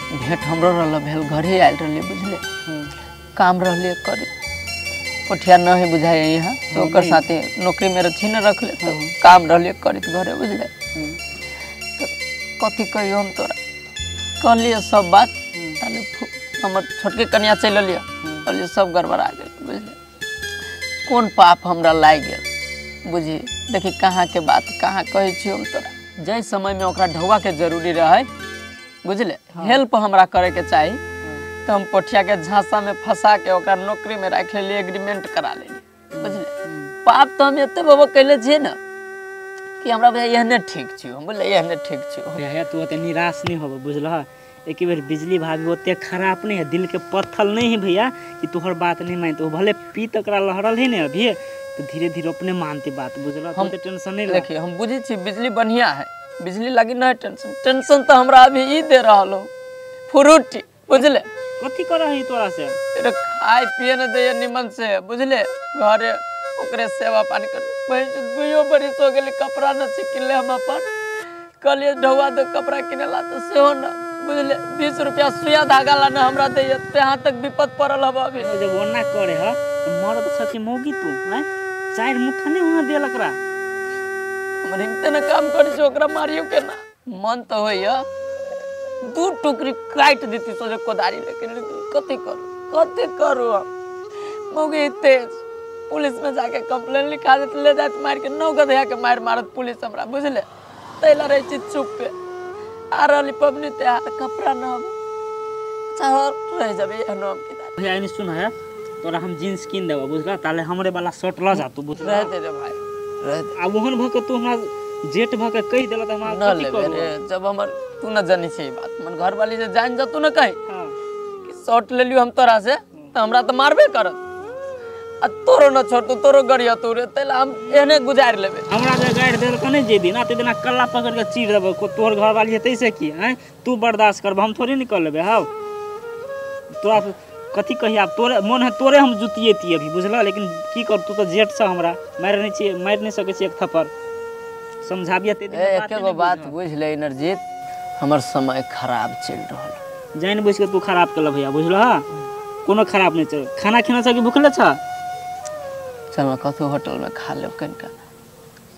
भेंट हमरो रहल भेल, घरे आयल रहलियै बुझले, काम रहलियै करे, पोठिया न है बुझाइ यहाँ तो ओकर साथे नौकरी में रखी न रखले तो काम रहलियै करैत घरे बुझले। तो कथी कहियो हम तोरा, कहलियै सब बात, ताले हमर छोटके कनिया चलि एलियै, कहलियै सब गड़बड़ा गेल बुझले। कोन पाप हमरा लागि गेल बुझी, देखी कहाँ के बात कहाँ कहै छी हम तोरा। जाहि समय में ओकरा ढौआ के जरूरी रहे बुझले, हेल्प हमरा करे के चाही, तो हम पोठिया के झांसा में फंसा के ओकरा नौकरी में राखि लेलियै, एग्रीमेंट करा लेलियै बुझले। पाप तो हम एते बाबा कैले छियै ने कि हमरा बुझाइ एहने ठीक छियौ, हम बोललियै एहने ठीक छियौ। भैया तू ओते निराश नहीं होबो बुझलह, एक बेर बिजली भाभी ओते खराब नहीं है, दिल के पत्थर नहीं है भैया कि तोहर बात नहीं मानते। वो भले पी तकरा लहरल है ने अभी, तो धीरे धीरे अपने मानते बात बुझलह, हम तो टेंशन नहीं। देखिए हम बुझै छी बिजली बढ़िया है, बिजली लगी नहीं टेंशन, टेंशन तो हमरा अभी ई दे रहल हो फ्रूटी बुझले। कथी कर रही तोरा से? अरे खाए पिए न दे निमन से बुझले, घरे ओकरे सेवा पानी कर, दुइयो बरिस हो गेलै कपड़ा न किनले हम अपन, कहलियै ढौआ दो कपड़ा किनेला तो सेहो न। बुझले 20 रुपया सुइया धागा ला न हमरा दैया तहाँ तक विपद पड़ल हब अभी। जब ओना करे ह मरद छ कि मौगी तू हैं चार मुठ्ठा नहीं होना देलक रा हमर हिम्मते न काम करै छै ओकरा मारियो के ना मन त होइया दू टुकड़ी काट देती सोझे कोदारी लेकिन कथी करू कथी करू मौगी तेज पुलिस में जाके कंप्लेन लिखा देत ले जात मार के 9 गधया के मार मारत पुलिस हमरा बुझले तैला रहे छी चुप पे आ रहली पबनी त्योहार कपड़ा न अच्छा रह जाबे एहनो हम की भैया एनी सुन है तोरा हम जींस किन देबो बुझला ताले हमरे वाला शर्ट ल जा तू बुझला रह दे रे भाई रह दे। आ ओहन भ के तू हमरा जेठ भ के कहि देला त हमरा न लेबे रे जब हमर तू न जानी छै बात मन घर वाली जे जान जा तू न कहि कि शर्ट ले लियो हम तोरा से त हमरा त मारबे करत आ तोरो न छोड़ तोरो गरिया तोरे तैला हम एहने गुजार लेबे हमरा जे गाड़ि देल कने जे दिन आ ते दिना कल्ला पकड़ के चीर देबो तोहर घर वाली हेतै से की हैं तू बर्दाश्त करब हम थोड़ी निकल लेबे हां तोरा कथी कही आब तोरे मन है तोरे हम जुतिएती अभी बुझला लेकिन की कर तू तो जेठ छ हमरा मारि नहीं छी मारि नहीं सकै छी एक थप्पड़ समझाबिया ते दिन एके गो बात बुझ ले इनरजीत हमर समय खराब चल रहल जान बुझ के तू खराब केल भैया बुझला कोनो खराब नहीं चल खाना खेना छ कि भूखले छ चल कथो होटल में खा लेब कनिका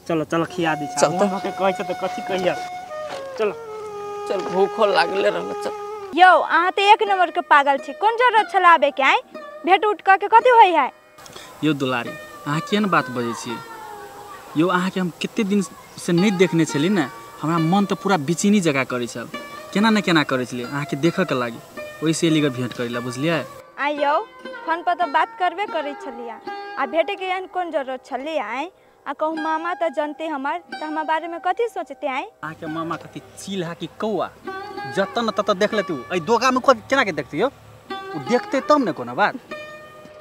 चलो चलो खिया दी चल त के कहै छ त कथी कहिया चलो चल भूखो लागले रहल चल। यौ अहाँ त एक नंबर के पागल छी कोन जरूरत छल आबे के आइ भेट उठ क के कथी होई है। यौ दुलारी अहाँ केहन बात बजै छी यौ अहाँ के हम कते दिन से नहीं देखने छली ने हमरा मन त पूरा बेचैनी जगह करै छल केना न केना करै छली अहाँ के देखऽ के लागी ओइसे एली के भेंट करै ला बुझलियै। आ यौ फोन पर त बात करबे करै छलियै आ भेटे के एहन कोन जरूरत छलै आइ आ कहूँ मामा त जानते हमर त हमरा बारे में कथी सोचते आइ। अहाँ के मामा कथी चील हा कि कौआ जतन न तत देख लेती एहि दोगा में केना के देखती यौ उ देखते तब ने कोनो बात।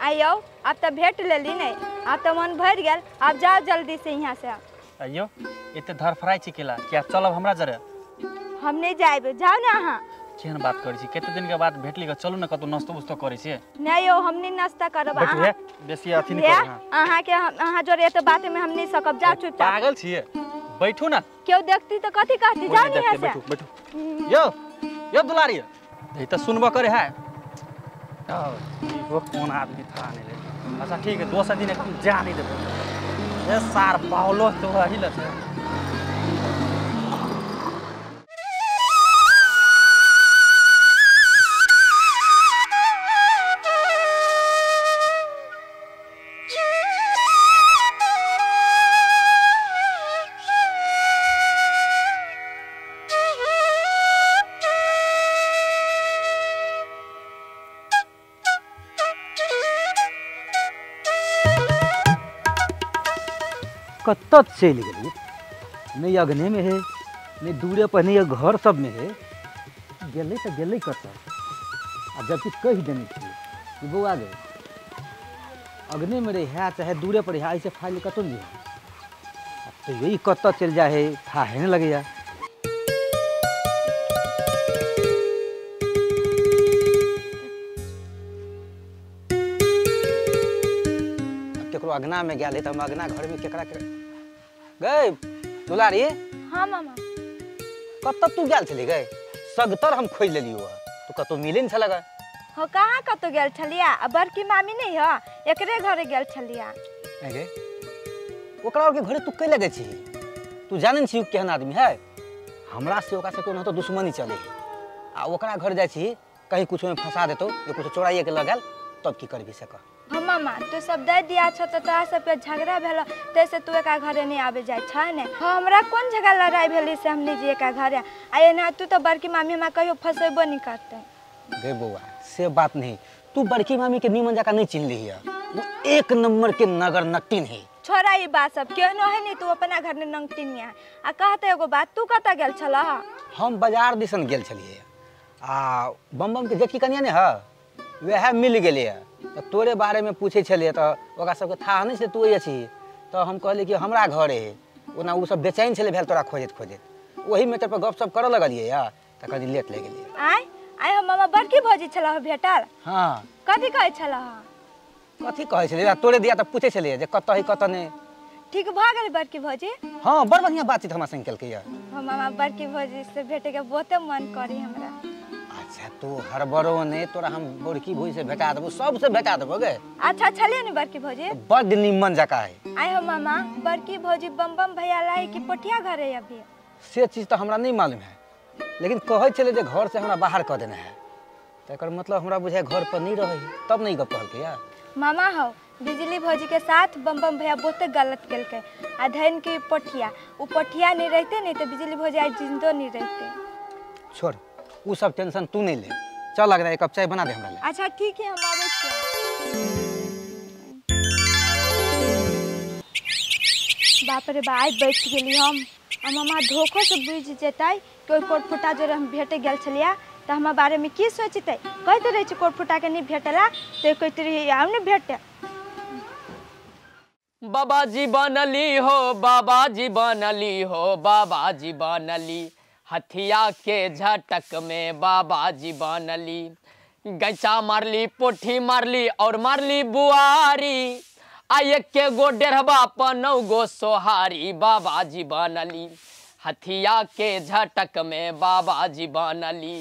आ यौ आब त भेट लेली नै आब त मन भरि गेल आब जाओ जल्दी से यहाँ से। आइयो एते धरफराइ छी केला कि आब चलब हमरा जरे हम नहीं जाएब जाओ ना अहाँ। केहन बात करै छी कते दिन के बाद भेटली के चलू न कतौ नाश्तो उस्तो करै छी। नहीं यौ हम नहीं नाश्ता करब अहाँ बेसी अथी नहीं करब अहाँ के अहाँ जोरे एते बात में हम नहीं सकब जाओ चुपचाप। पागल छियै बैठू ना केओ देखती त कथी कहती जाओ ना यहाँ से। बैठू बैठू यो यो दुलारी ई त सुनबो करे है वो कौन आदमी था नहीं ले। अच्छा ठीक है दोसर दिन एकदम जा नहीं देबो ए सार बावलो तो वही लथे। कतऽ चलि गेलियै नहि अगने में है नहि दूरे पर नहि घर सब में है गेलै तऽ गेलै कतऽ आ जबकि कहि देने छियै कि बौआ गे अगने में रहे चाहे दूरे पर रहे ऐसे फाइल कतौ नहीं है तो यही कतऽ चलि जाइ है थाहे नहि लगैया। केकरो अगना में गेल है तऽ हम अगना घर में केकरा गए दुलारी। हाँ मामा कतऽ तू गेल छली गए सगतर हम खोजि लेलियौ तू कतौ मिले नहीं छलग। हो कहाँ कतौ गेल छलिया आ बड़की मामी नहीं ह एकरे घरे गेल छलिया। गे ओकरा और के घरे तू कैला जाइ छी तू जानै छी केहन आदमी है हमरा से ओकरा से कोनो तो दुश्मनी चले है आ ओकरा घर जाइ छी कहीं कुछ में फंसा देतौ जे कुछ चोराइए के लगल तब की करबी से कह। हाँ मामा तू सब दे दिया छ तो तोरा सबके झगड़ा भेल तैसे तू एका घरे नहीं आबे जाए छ ने। हाँ हमरा कोन झगड़ा लड़ाई भेली से हम नहीं जे एका घरे आ एना तू तो बड़की मामी हमरा कहियो फंसेबो नहीं करते। गे बौआ से बात नहीं तू बड़की मामी के नीमन जका नहीं चिन्हली है वो एक नंबर के नगर नटिन है। छोड़ा ई बात सब केहनो है नहीं तू अपना घर में नंगटिन है आ कहते एगो बात तू कतऽ गेल छलह। हम बाजार दिसन गेल छलियै आ बम बम के जेठकी कनिया ने ह वएह मिल गेलै तऽ तोरे बारे में पूछै छलियै तऽ ओकरा सबके थाह नहि छै तू एहिए छी तऽ हम कहलियै कि हमरा घर है ओना ओ सब बेचैन छलै भेल तोरा खोजैत खोजैत ओही मैटर पर गपशप करऽ लगलियै तऽ कनि लेट लागि गेलियै। आइ आइ हम मामा बड़की भौजी छलह भेटल। हाँ कथी कहै छलह। कथी कहै छलियै तोरे दिया तऽ पूछै छलियै जे कतऽ है कतऽ नहि। ठीक भऽ गेल बड़की भौजी। हाँ बड़ बढ़िआँ बातचीत हमरा संग केलकै हम मामा बड़की भौजी से भेटैके बहुते मन करी हमरा। अच्छा तू हड़बड़ो नहीं, तोरा हम बड़की भौजी से भेटा देबो, सबसे भेटा देबो गे। अच्छा छलिए ने बड़की भौजी? बड निमन जका है। आइ हो मामा, बड़की भौजी बम बम भैया लाई कि पोठिया घर है अभी? से चीज तो हमरा नहीं मालूम है, लेकिन कहै छलै जे घर से हमरा बाहर कऽ देने है, तो एकर मतलब हमरा बुझाय घर पर नहीं रहे, तब नहीं गप कहलकै यार। मामा हो, बिजली भौजी के साथ बम बम भैया बहुते गलत केलकै, आ धन के पोठिया, उ पोठिया नहीं रहते नहीं तो बिजली भौजी आज जिंदो नहीं रहते। छोड़ उ सब टेंशन तू नहीं ले, चल लग रहा है एक कप चाय बना दे हमरा ले। अच्छा ठीक है, हम आबै छी। बाप रे बा, आइ बैठ गेली हम। आ मामा धोखो से बुझि जेतै कि ओहि कोटफुटा जोरे हम भेटे गेल छलियै तऽ हमरा बारेमे की सोचतै। कहैत रहै छै कोटफुटाके नहि भेटला तऽ कहैत रही आब नहि भेटे। बाबा जी बनली हो, बाबा जी बनली हो, बाबा जी बनली, हथिया के झटक में बाबा जी बनली, गैचा मारली, पोठी मारली और मारली बुआरी, आ एक गो डेढ़बा पर 9 गो सोहारी, बाबा जी बनली, हथिया के झटक में बाबा जी बनली।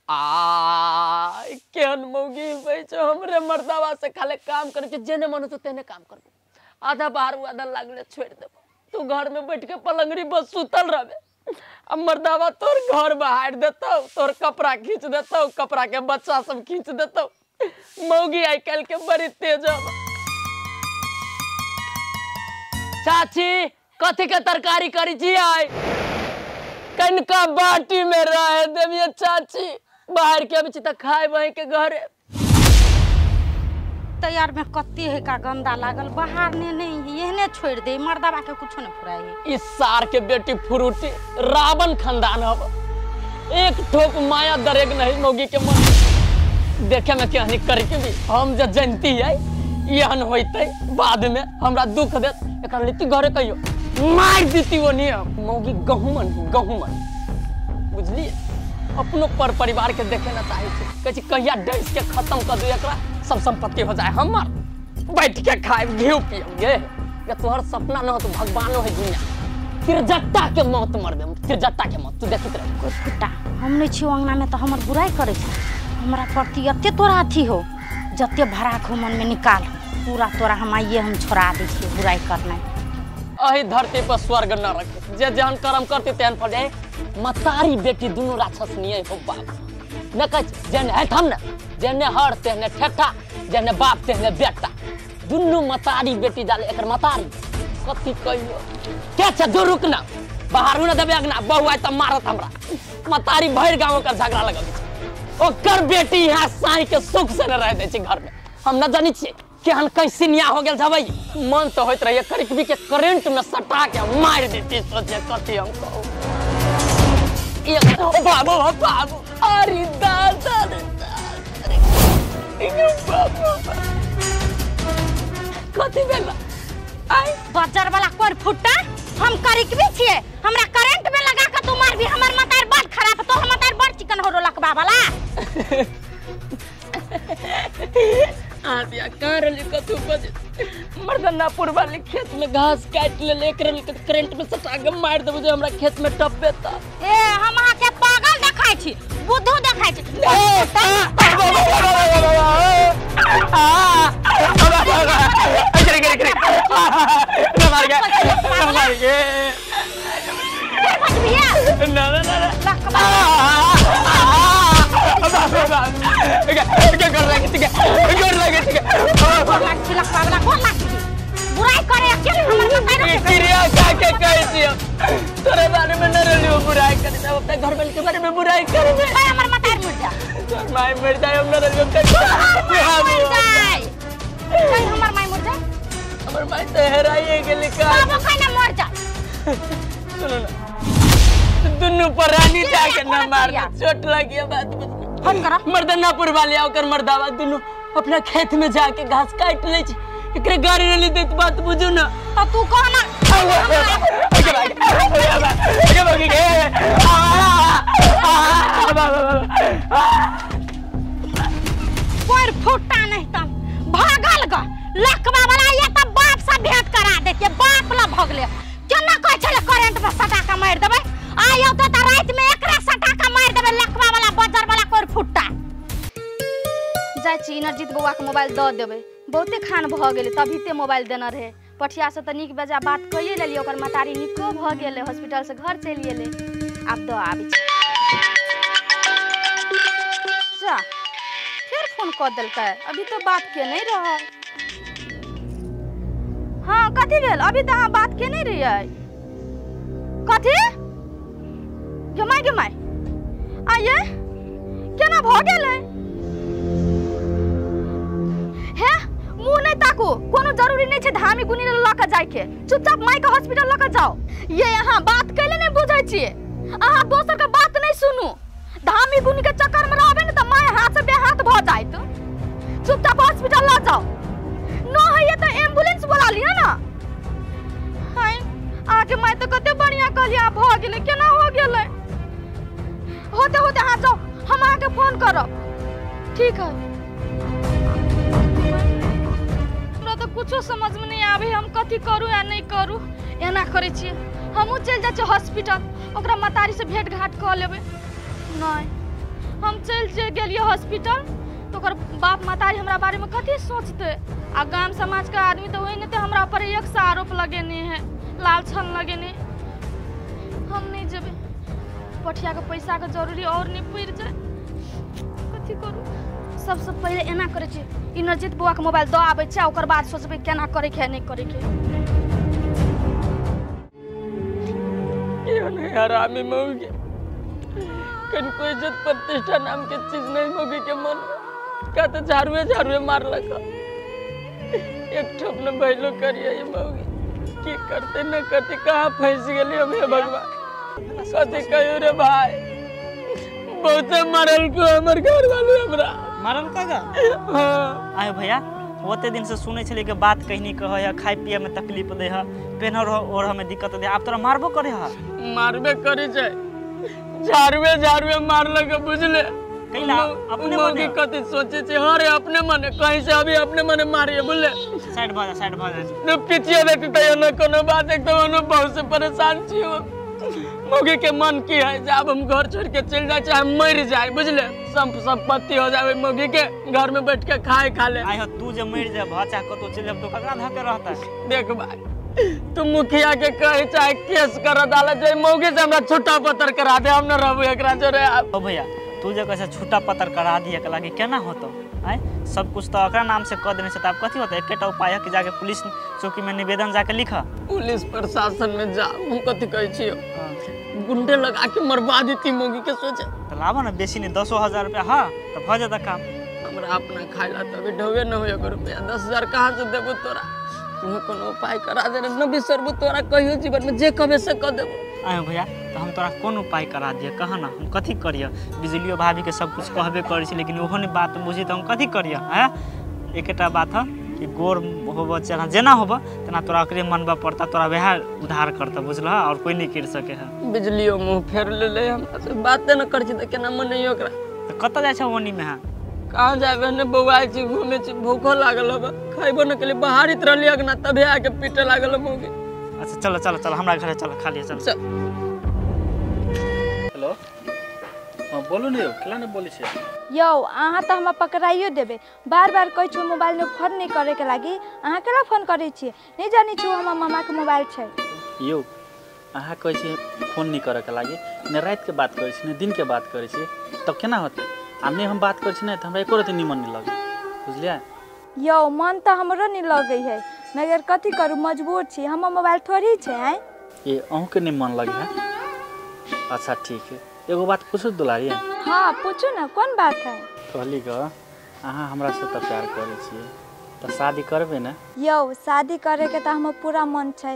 आ केहन मौगी छै हमरे मर्दावा से खाली काम करे छै, जेने मन होतौ तेने काम करबो, आधा बाहर आधा लागले छोड़ देबो, तू घर में बैठ के पलंगड़ी बस सुतल रहबे, आ मर्दावा तोर घर बहार देतौ, तोर कपड़ा खींच देतौ, कपड़ा के बच्चा सब खींच देतौ। मौगी आइ काल्हि के बड़ी तेज हब। चाची कथी के तरकारी करी छी आइ? कनका बाटी में रह देबियै चाची, बाहर के अबै छी तऽ खाय वहीं के घरे। तैयार में कत्ते है का गंदा लागल, बाहर ने नहीं एहने छोड़ दे, मर्दावा के कुछो नहीं फुराई। इस सार के बेटी फुरूटी रावण खानदान हब, एक ठोक माया दरेग नहीं मौगी के मन देखे में केहनी करके भी हम जे जनती है एहन होइतै बाद में हमरा दुख देत, एकरा लेती घरे कहियो मार देती वो नहीं। मौगी गहुमन गहुमन बुझलिए, अपनो पर परिवार के देखे ना चाहे छै, कहै छै कहिया डस के खत्म कर दू एकरा, सब संपत्ति हो जाए हमर, बैठ के खाए घी पियब गे। ये तोहर सपना न हो तो भगवानो है दुनिया, तिरजट्टा के मौत मरबे, तिरजट्टा के मौत तू देखित रह। कुत्ता हम नहीं छियो अंगना में तो हमर बुराई करे छै, हमरा प्रति एते तोरा अथी हो, जते भराक हो मन में निकाल पूरा तोरा हम आइए हम छोड़ा दै छियै बुराई करनाइ। अही धरती पर स्वर्ग न रखे, जे जेहन कर्म करते तेहन फल जाए। मतारी बेटी दुनू राक्षस निये हो बाप न कह, जेने है थम न जेने हर तेहने ठेठा, जेने बाप तेहने बेटा, दुनू मतारी बेटी जाले। एकर मतारी कथी कहियो के छै, दूर रुक ना बाहर न देबे अगना, बहु आय त मारत हमरा। मतारी भरि गांव ओकर झगड़ा लगबै छै, ओकर बेटी यहाँ साई के सुख से न रह दै छै घर में। हम न जानी छियै केहन कैसिनिया हो गेल छबै, मन तो होइत रहिए करिकबी के करेंट में सटा के मारि देती। सोचे कथी हम कहू, बाबू बाबू अरे दादा रे बाबू कथी भेल? आई बजर वाला कोर फुट्टा हम करिकबी छियै, हमरा करेंट में लगा के तू मारबी, हमर मतार बड़ खराब, तो हमर मतार बड़ चिकन हो रोलक बाबा। आदिया कहाँ रहली कथू बजे मर्दनापुर वाले खेत में घास काट ले एक रहली के करेंट में सटा के मार देबो जे हमरा खेत में टपबे त। ए हम अहाँ के पागल देखाय छी, बुद्धू देखाय छी। ना ना ना बुराई करे अकेले हमर मताई क्रिया का के कहै छी तोरे बारे में न रहलियो बुराई करे, तब अपने घर वाले के बारे में बुराई करबे। हमर मताई मर जा, तोर my मर जाए, हम न रहलियो के मर जाए, कहीं हमर my मर जाए, हमर my त हेराइए गेली का बाबू कहीं ना मर जाए। सुनो ना दुन्नू परानी जाके न मार, चोट लगी बात फोन करा मर्दनापुर वाले ओकर मर्दावा दुन्नू अपना खेत में जाके घास काट ले छी, एकरे गाड़ी रहली देत बात बुझू ना। त तू कह ना कोई फुट्टा नहीं तम भागल ग लकवा वाला ये त बाप से भेंट करा देते, बाप ला भगले केना कहै छले करेंट में सटा के मारि देबै, आइ औते त राति में एकरा सटा के मारि देबै लकवा वाला बजर वाला कोई जाइ छी इनरजीत बौआके मोबाइल दऽ देबै, बहुते खान भऽ गेलै तभिते मोबाइल देने रहै। पठियासँ तऽ नीक बेजा बात कइए लेलियै, ओकर महतारी नीको भऽ गेलै, हॉस्पिटलसँ घर चलि गेलै। आब दऽ आबै छी। जा फेर फोन कऽ देलकै, अभी तऽ बात के नहीं रहल। हाँ कथी भेल? अभी तऽ अहाँ बात के नहीं रहियै। कथी गे my गे my, आइए केना भऽ गेलै? हे मुँह नहीं ताकू, कोनो जरूरी नहीं छै धामी गुनी लऽ कऽ जाइके, चुपचाप माइके हॉस्पिटल लऽ कऽ जाओ। ये अहाँ बात कैले नहीं बुझै छियै, अहाँ दोसर के बात नहीं सुनू। धामी गुनी के चक्कर में रहबै ने तऽ my हाथ से बेहाथ भऽ जायत। चुपचाप हॉस्पिटल लऽ जाओ, न होइए तऽ एम्बुलेंस बोला लिअ ना। हाय अहाँके my तऽ कते बढ़िया कहलियै, भऽ गेलै, केना हो गेलै? होते होते अहाँ जाओ, हम अहाँके फोन करब। ठीक है, हमरा तऽ कुछो समझ में नहीं आबै, हम कथी करू या नहीं करू। एना करै छियै, हमहूँ चलि जाइ छियै हॉस्पिटल, ओकरा महतारी से भेंट घाट कऽ लेबै। नहीं हम चलि गेलियै हॉस्पिटल तऽ ओकर बाप महतारी हमरा बारेमे कथी सोचतै? आ गाम समाजके आदमी तऽ ओहिने तऽ हमरा पर एक सए आरोप लगेने है, लाल छन लगेने। हम नहीं जेबै, पठियाके पैसाके जरूरी और नहीं पड़ि जाए, कथी करू? सबसँ पहिले एना करै छियै, इनरजीत बौआके मोबाइल दऽ आबै छै, ओकर बाद सोचबै केना करैके है नहीं करैके। हरामी मौगी, कनको इज्जत प्रतिष्ठा नाम के चीज नहीं मौगी के मन का तो झाड़ुए झाड़ुए मारलक। एक ठोप न भैलो करिए ये मौगी, की करते न करते कहाँ फंस गेली हम। हे भगवान कथी कहियो रे भाई, बहुते मारल को हमर घर वाले हमरा मारल का। हाँ आयो भैया, ओते दिन से सुनै छलियै कि बात कहीं नहीं कहै है, खाय पिए में तकलीफ दे है, पेनहर ओढ़ में दिक्कत दे, आब तोरा मारबो करे है? मारबे करे छै, झाड़ुए झाड़ुए मारलक बुझले। कैला अपने मने कथी सोचे छै? हरे अपने मने कहीं से अभी अपने मने मारिए बुझले। साइड भऽ जा, साइड भऽ जा। न पिटिए देती तैयो न कोनो बात, एकदम हम बहुत से परेशान छी। मौगी के मन की है जे आब हम घर छोड़ के चलि जाए चाहे मरि जाए बुझले, संपत्ति हो जाए मौगी के, घर में बैठ के खाए खा ले। आइ तू जे मरि जाबह चाहे कतौ चलि जाब तो ककरा धके रहता? देख भाई तू मुखिया के कहे चाहे केस कर अदालत जाए, मौगी से हमरा छुट्टा पत्र करा दे, हम न रहबू एकरा जोरे। ओ भैया तू जे कैसे छुट्टा पत्र करा दिए के लागी केना होतो? आय सब कुछ तो एकरा नाम से कह देने से आब कथी होता? एकेटा उपाय है कि जाके पुलिस चौकी में निवेदन जाके लिखा। पुलिस प्रशासन में जा, हम कथी कहै छियो, गुंडे लगा के मरवा देती मौगी के सोचे। तो लाबो ना बेसी नहीं 10,000 रुपया, हाँ तो भ जाता काम। हमरा अपना खाइला तभी ढोवे न होय रुपया, 10,000 कहाँ से देबो तोरा? तू कोनो उपाय करा दे न बिसरबो तोरा कहियो जीवन में, जे कहबे से कह देबो। आयो भैया तो हम तोरा कोन उपाय करा दिए कह ना, हम कथी करिए? बिजलियो भाभी के सब कुछ कहबे करै छी लेकिन ओहो नहीं बात बुझी तो हम कथी करिए? हैं एकेटा बात है कि गोर होब चाहे जेना होब तेना तोरा ओकरे मनबा पड़ता, तोरा वएह उधार करता बुझलह, और कोई नहीं कर सके है। बिजलियो मुँह फेर लेले हमरा से बाते न कर छी त केना मनैयो ओकरा? तो कतऽ जाइ छै ओनी में? हाँ कहाँ जाबे ने बौआइ छी घूमे छी, भूखो लागल हब, खइबो न केली, बाहर रहली अगना तबे आके पीटे लागल मौगी। अच्छा चलो चलो चलो हमरा घरे चलो, खा लिअ चलो। हेलो हाँ बोलू ने यौ, केला ने बोलै छियै? यौ अहाँ तऽ हमरा पकड़ाइयो देबै, बार बार कहै छी मोबाइल में फोन नहीं करे के लागी, अहाँ केना फोन करै छियै? नहीं जानै छी हमर मामा के मोबाइल छै। यौ अहाँ कहै छियै फोन नहीं करे के लागी, ने रात के बात करै छी ने दिन के बात करै छी, तब केना होतै? आ नहि हम बात करै छी ने तऽ हमरा एको रत्ती निमन नहीं लगै बुझलियै? यौ मन तऽ हमरो नहीं लगै है, मगर कथी करू मजबूर छी, हमर मोबाइल थोड़ी छै। आँय ए अहूँके नहीं मन लगे है? अच्छा ठीक है, एगो बात पूछू दुलारी? हाँ पूछू ना, कौन बात है? कहली ग अहाँ हमरा से तऽ प्यार करै छियै तऽ शादी करबै ने? यौ शादी करे के तऽ हमर पूरा मन छै,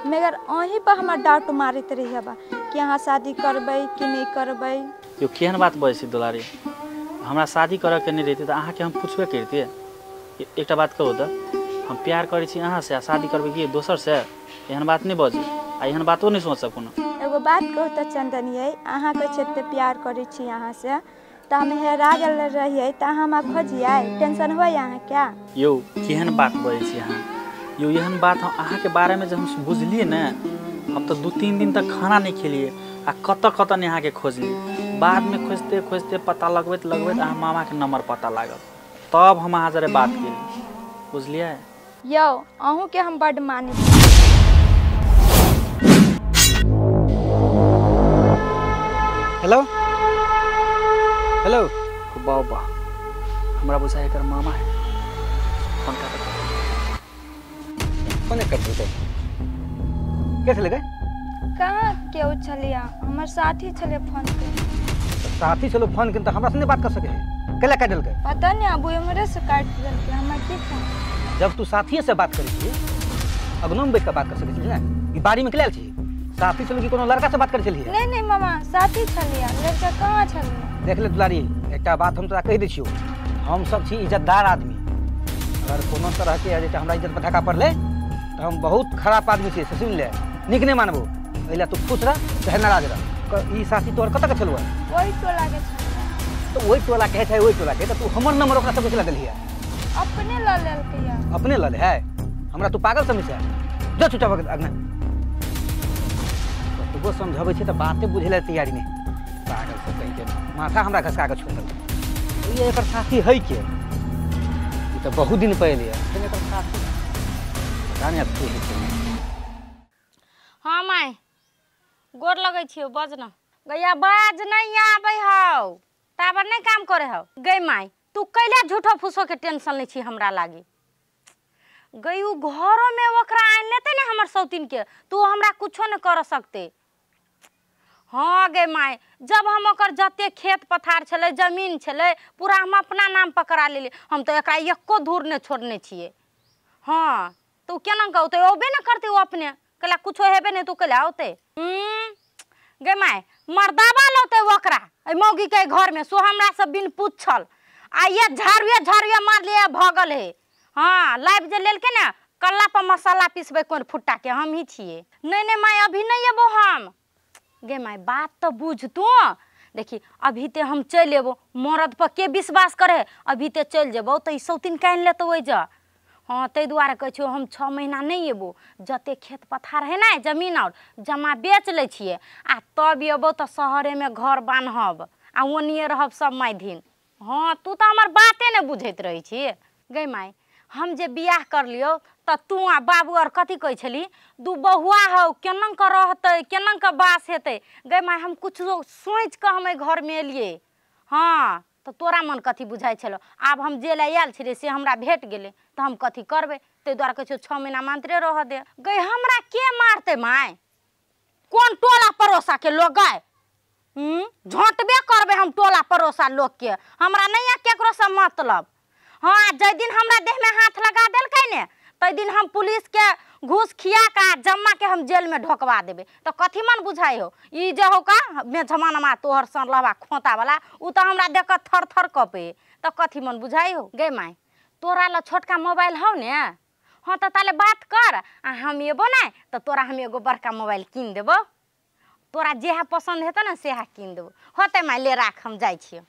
मगर अहीं पर हमर डाउट मारैत रही बा कि अहाँ शादी करबै कि नहीं करबै। यौ केहन बात बजै छी दुलारी, हमरा शादी करऽ के नहीं रहितै तऽ अहाँके हम पूछबे करितियै। एकटा बात कहू तऽ, हम प्यार करै छी अहाँ से आ शादी करबै कि दोसर से? एहन बात नहीं बजू आ एहन बातो नहीं सोचब कोनो। एगो बात कहू तऽ चंदन यै, अहाँ कहै छी एते प्यार करै छी अहाँ से, तऽ हम हेरा गेल रहियै तऽ अहाँ हमरा खोजियै, टेंशन होइए अहाँ क्या? यौ केहन बात बजै छी अहाँ यौ, एहन बात हम अहाँके बारेमे जब हम बुझलियै ने, हम तऽ 2-3 दिन तक खाना नहीं खेलियै आ कतऽ कतऽ नहि अहाँके खोजलियै। बादमे खोजते खोजते पता लगबैत लगबैत अहाँ मामाके नंबर पता लागल। तब हम अहाँ जरे बात केली, बुझलियै? यौ अहूँ के हम बड मानै। हेलो हेलो बाबा, हमरा बुझाय एकर मामा है। फोन काट फोन कट देतै। कैसे लगे? कहाँ केओ छलिया, हमर साथी छले फोन के। साथी छलो फोन के त हमरा से नहीं बात कर सके है, केला काट देलकै? पता नहीं, अब हमरे से काट देलकै, हमरा की पता। जब तू साथी से बात करै छी, अगनो में बैठ के बात कर सकै छी ना? ई बाड़ी में केला छी? साथी छलो कि कोनो लड़का से बात करै छलियै? नहीं नहीं मामा, साथी छलिया, लड़का कहाँ छलिया। देख ले दुलारी, एकटा बात हम तोरा कहि दै छियौ, हम सब छी इज्जतदार आदमी। अगर कोनो तरह के जे हमरा इज्जत पर धक्का पड़लै तऽ हम बहुत खराब आदमी छियै, से सुनि ले, नीक नहि मानबो। एहि लए तू खुश रह चाहे नाराज रह। ई साथी तोहर कतऽ के छलौ? ओहि टोला के छलौ। तऽ ओहि टोला के छै, ओहि टोला के, तऽ तू हमर नंबर ओकरा सबके चला देलियै? अपने लऽ लेलकै। अपने लऽ ले है? हमरा तू पागल समझै छै? जो चुपचाप अगना। कतबो समझबै छै तऽ बाते बुझै लए तैयारी नहि। पागल सब कहि के माथा हमरा घसका के छोड़ि देलकै। ई एकर साथी है के? ई तऽ बहुत दिन पहिले है, फेर एकर साथी पता नहि अब के है के नहि। हाँ my, गोर लगै छियौ, बज न गैया, बाज नहीं आबै हौ, ताबर नहीं काम करे हौ। गै माय, तू कैला झूठो फूसो के टेंशन लै छी हमरा लागी? गई उ घरो में ओकरा आनि लेतै ने हमर सौतीन के, तू हमरा कुछो नहीं कर सकते। हाँ गे my, जब हम ओकर जते खेत पथार छलै, जमीन छलै, पूरा हम अपना नाम पकड़ा लेली, हम तो एकरा एको धूर नहीं छोड़ने छियै। हाँ तो उ केना के औतै? औबे ने करतै उ अपने, कैला कुछो हेबे नहीं, तू कैला औतै? गे my, मर्दाबा लौतै ओकरा एहि मौगी के घर में, सो हमरा से बिन पूछल आ ये झाड़ुए झाड़ुए मारलिए भगल है। हाँ लाइव जे लेलकै ने, कल्ला पर मसाला पिसबै कोन फुट्टा के, हम ही छियै। नहीं नहीं my, अभी नहीं एबो हम। गे my, बात तो बुझ तू, देखी अभी ते हम चलि एबो, मरद पर के विश्वास करे? अभी ते चलि जेबो तऽ ई सौतीन कानि लेतौ ओहि जा। हाँ ताहि दुआरे कहै छियौ हम 6 महीना नहीं एबो, जते खेत पथार है ने जमीन और जमा बेच लै छियै, आ तब एबो तऽ शहरेमे घर बान्हब आ ओनिए रहब सब मायधिन। हाँ तू तऽ हमर बाते नहि बुझैत रहै छी। गै माय, हम जे बियाह करलियौ तऽ तू आ बाबू और कथी कहै छली, दू बहुआ हौ, केना के रहतै, केना के बास हेतै। गै माय, हम कुछो सोचि कऽ हम एहि घरमे एलियै। हाँ तऽ तोरा मन कथी बुझाइ छलौ? आब हम जे लए आयल छलियै से हमरा भेट गेलै, तऽ हम कथी करबै? ताहि दुआरे कहै छियौ 6 महीना मात्रे रहऽ दे। गै हमरा के मारतै माय? कोन टोला पड़ोसा के लोग गै? झोंटबे करबै हम टोला पड़ोसा लोकके, हमरा नहि यऽ केकरोसँ मतलब। हाँ जाहि दिन हमरा देहमे हाथ लगा देलकै ने, ताहि दिन हम पुलिसके घूस खिया कऽ जमा के हम जेलमे ढोकवा देबै। तऽ कथी मन बुझाइ हौ? ई जे हौ का मेझमानमा तोहर सन लहबा खोतावला, उ तऽ हमरा देख कऽ थर थर कपे, तऽ कथी मन बुझाइ हौ? गै माय, तोरा लग छोटका मोबाइल हौ ने? हाँ तऽ ताले बात कर, आ हम एबो ने तऽ तोरा हम एगो बड़का मोबाइल कीन देबौ, तोरा जेहा पसन्द हेतौ ने सेहा कीन देबौ। होतै माय, ले राख, हम जाइ छियौ।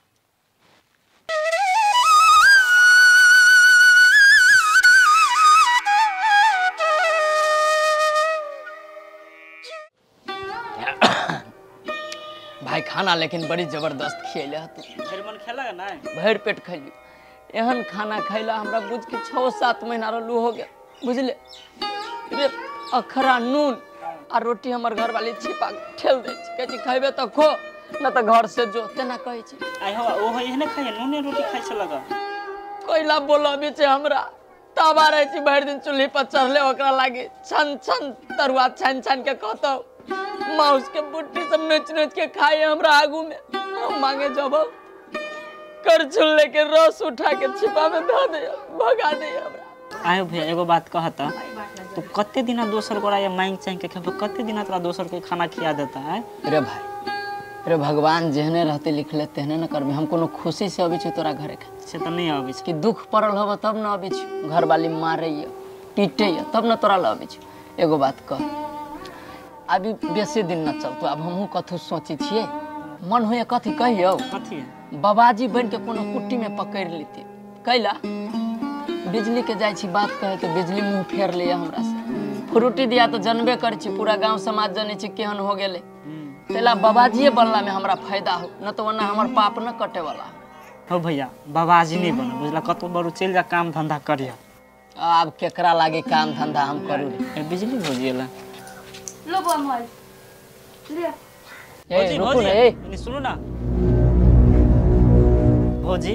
भाई खाना लेकिन बड़ी जबरदस्त खियैले तू। भरि मन खेलक नहि? भरि पेट खैली। एहन खाना खैला हमरा बुझ के 6-7 महीना रहलू हो गया, बुझले रे। अखरा नून आ रोटी हमर घरवाली छिपा के ठेल दै छै, कहै छै खैबे तऽ खो, न तऽ घर से जो, तेना कहै छै। आइ हो ओहो एहने खाइए, नूने रोटी खाइ छलक। कैला बोलबी छै हमरा, तबा रहै छी भरि दिन चूल्ही पर चढ़ले, ओकरा लागी छन छन तरुआ छानि छानि के कहतौ, माउस के बुट्टी सब नोच नोच के खाए हमरा आगू में। हम मांगे जब करछुल लेके रस उठा के छिपा में धऽ दे, भगा दे हमरा। आयो भैया एगो बात कहता, तू कते दिना दोसर गोरा या मांग चांग के खेबे, कते दिना तोरा दोसर के खाना खिया देता है? रे भाई, रे भगवान जेहने रहते लिखले तेहने न करबे। हम कोनो खुशी से अबै छी तोरा घरे के? से तऽ नहीं अबै छी। कि दुख पड़ल होबे तब न अबै छी, घरवाली मारैया पीटैया तब न तोरा ल अबै छी। एगो बात कह, अभी बेसी दिन न चलतो, अब हमहूँ कथू सोचै छियै, मन होइए कथी कहियौ, कथी बाबाजी बन के कोनो कुट्टी में पकड़ लेती। कैला बिजली के जाइ छी बात कहे तो बिजली मुँह फेर लिया हमरा से, फ्रूटी दिया तो जनबे कर छी, पूरा गांव समाज जने छी केहन हो गेलै। तैला बाबाजीए बनला में हमरा फायदा हो, न तो वरना हमर पाप न कटे वाला। हो भैया बाबाजी नहीं बनो बुझला, कतौ बरू चलि जा काम धंधा करिया। आब केकरा लागे काम धंधा हम करू रे। बिजली भौजी एला। लो बा मोबाइल ले। ए रुकू ने, ए सुनू ना भौजी,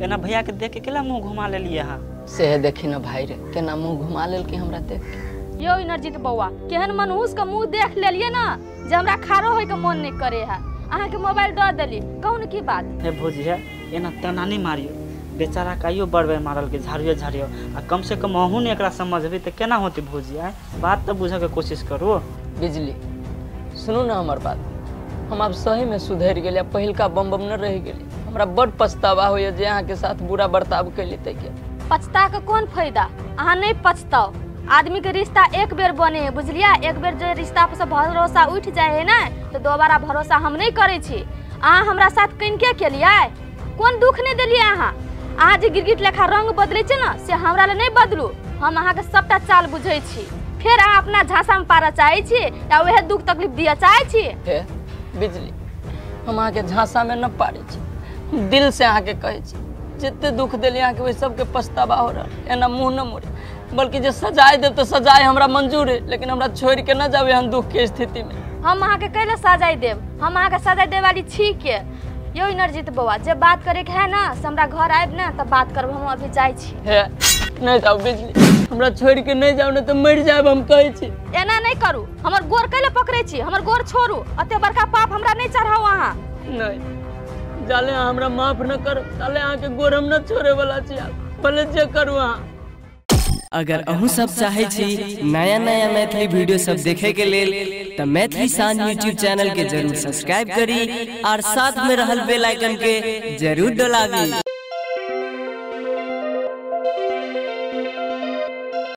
एना भैया के देख के केला मुंह घुमा लेलिए अहाँ? से देखी ना भाई रे केना मुंह घुमा लेलकै हमरा देख के। यो इनरजीत बौआ केहन मनहूस के मुंह देख लेलिए ना जे हमरा खारो होय के मन नहीं करे है। अहाँ के मोबाइल दऽ देली, कहू ने की बात? हे भौजी है एना तना नहीं मारियो, बेचारा काइयो बड़बे मारल के झाड़ियो झाड़ियो, आ कम से कम अहूँ ने एकरा समझबी तऽ केना होतै भौजी? आय बात तऽ बुझऽ के कोशिश करू। बिजली सुनू ना हमर बात, हम आब सही में सुधरि गेलियै, पहिलका बम बम न रहि गेली। हमरा बड़ पछतावा होइए जे अहाँके साथ बुरा बर्ताव कैली तैके। पछता के कोन फायदा, अहाँ नहीं पछताओ। आदमी के रिश्ता एक बेर बने है बुझलिया, एक बेर जो रिश्ता पर से भरोसा उठ जाए है ना तो दोबारा भरोसा हम नहीं करै छी। अहाँ हमरा साथ किनके केलियै, कोन दुख नहीं देलियै अहाँ? अहाँ जे गिरगिट लेखा रंग बदलै छै ना से हमरा ले नहीं बदलू, हम अहाँके सबटा चाल बुझै छी। फेर अहाँ अपना झांसा में पारऽ चाहै छी या वएह दुख तकलीफ दिअ चाहै छी? हे बिजली हम अहाँके झांसा में न पारै छी, हम दिल से अहाँके कहै छी जते दुख देलियै अहाँके ओहि सबके पछतावा हो रहल। एना मुँह न मोड़े, बल्कि जे सजाय देब तऽ सजाय हमरा मंजूर है, लेकिन हमरा छोड़ि के न जाब एहन दुख के स्थिति में। हम अहाँके कैले सजाय देब, हम अहाँके सजाय देवे वाली छी के? यो इनरजीत बौआ जे बात करे के है ना से हमरा घर आबि ना तब बात करब, हम अभी जाइ छी। हे नहीं जाओ बिजली, हमरा छोड़ि के नहीं जाओ ना तऽ मरि जायब हम कहै छी। एना नहीं करू, हमर गोर कैले पकड़ै छी, हमर गोर छोड़ू, एते बड़का पाप हमरा नहीं चढ़ाउ अहाँ। नहीं जाले अहाँ हमरा माफ न करू ताले अहाँके गोर हम न छोड़े वाला छी, भले जे करू अहाँ। अगर अहूँ सब चाहे छी नया नया मैथिली वीडियो सब देखे के लेल त मैथिली शान यूट्यूब चैनल के जरूर सब्सक्राइब करी और साथ में रहल बेल आइकन के जरूर दबावी।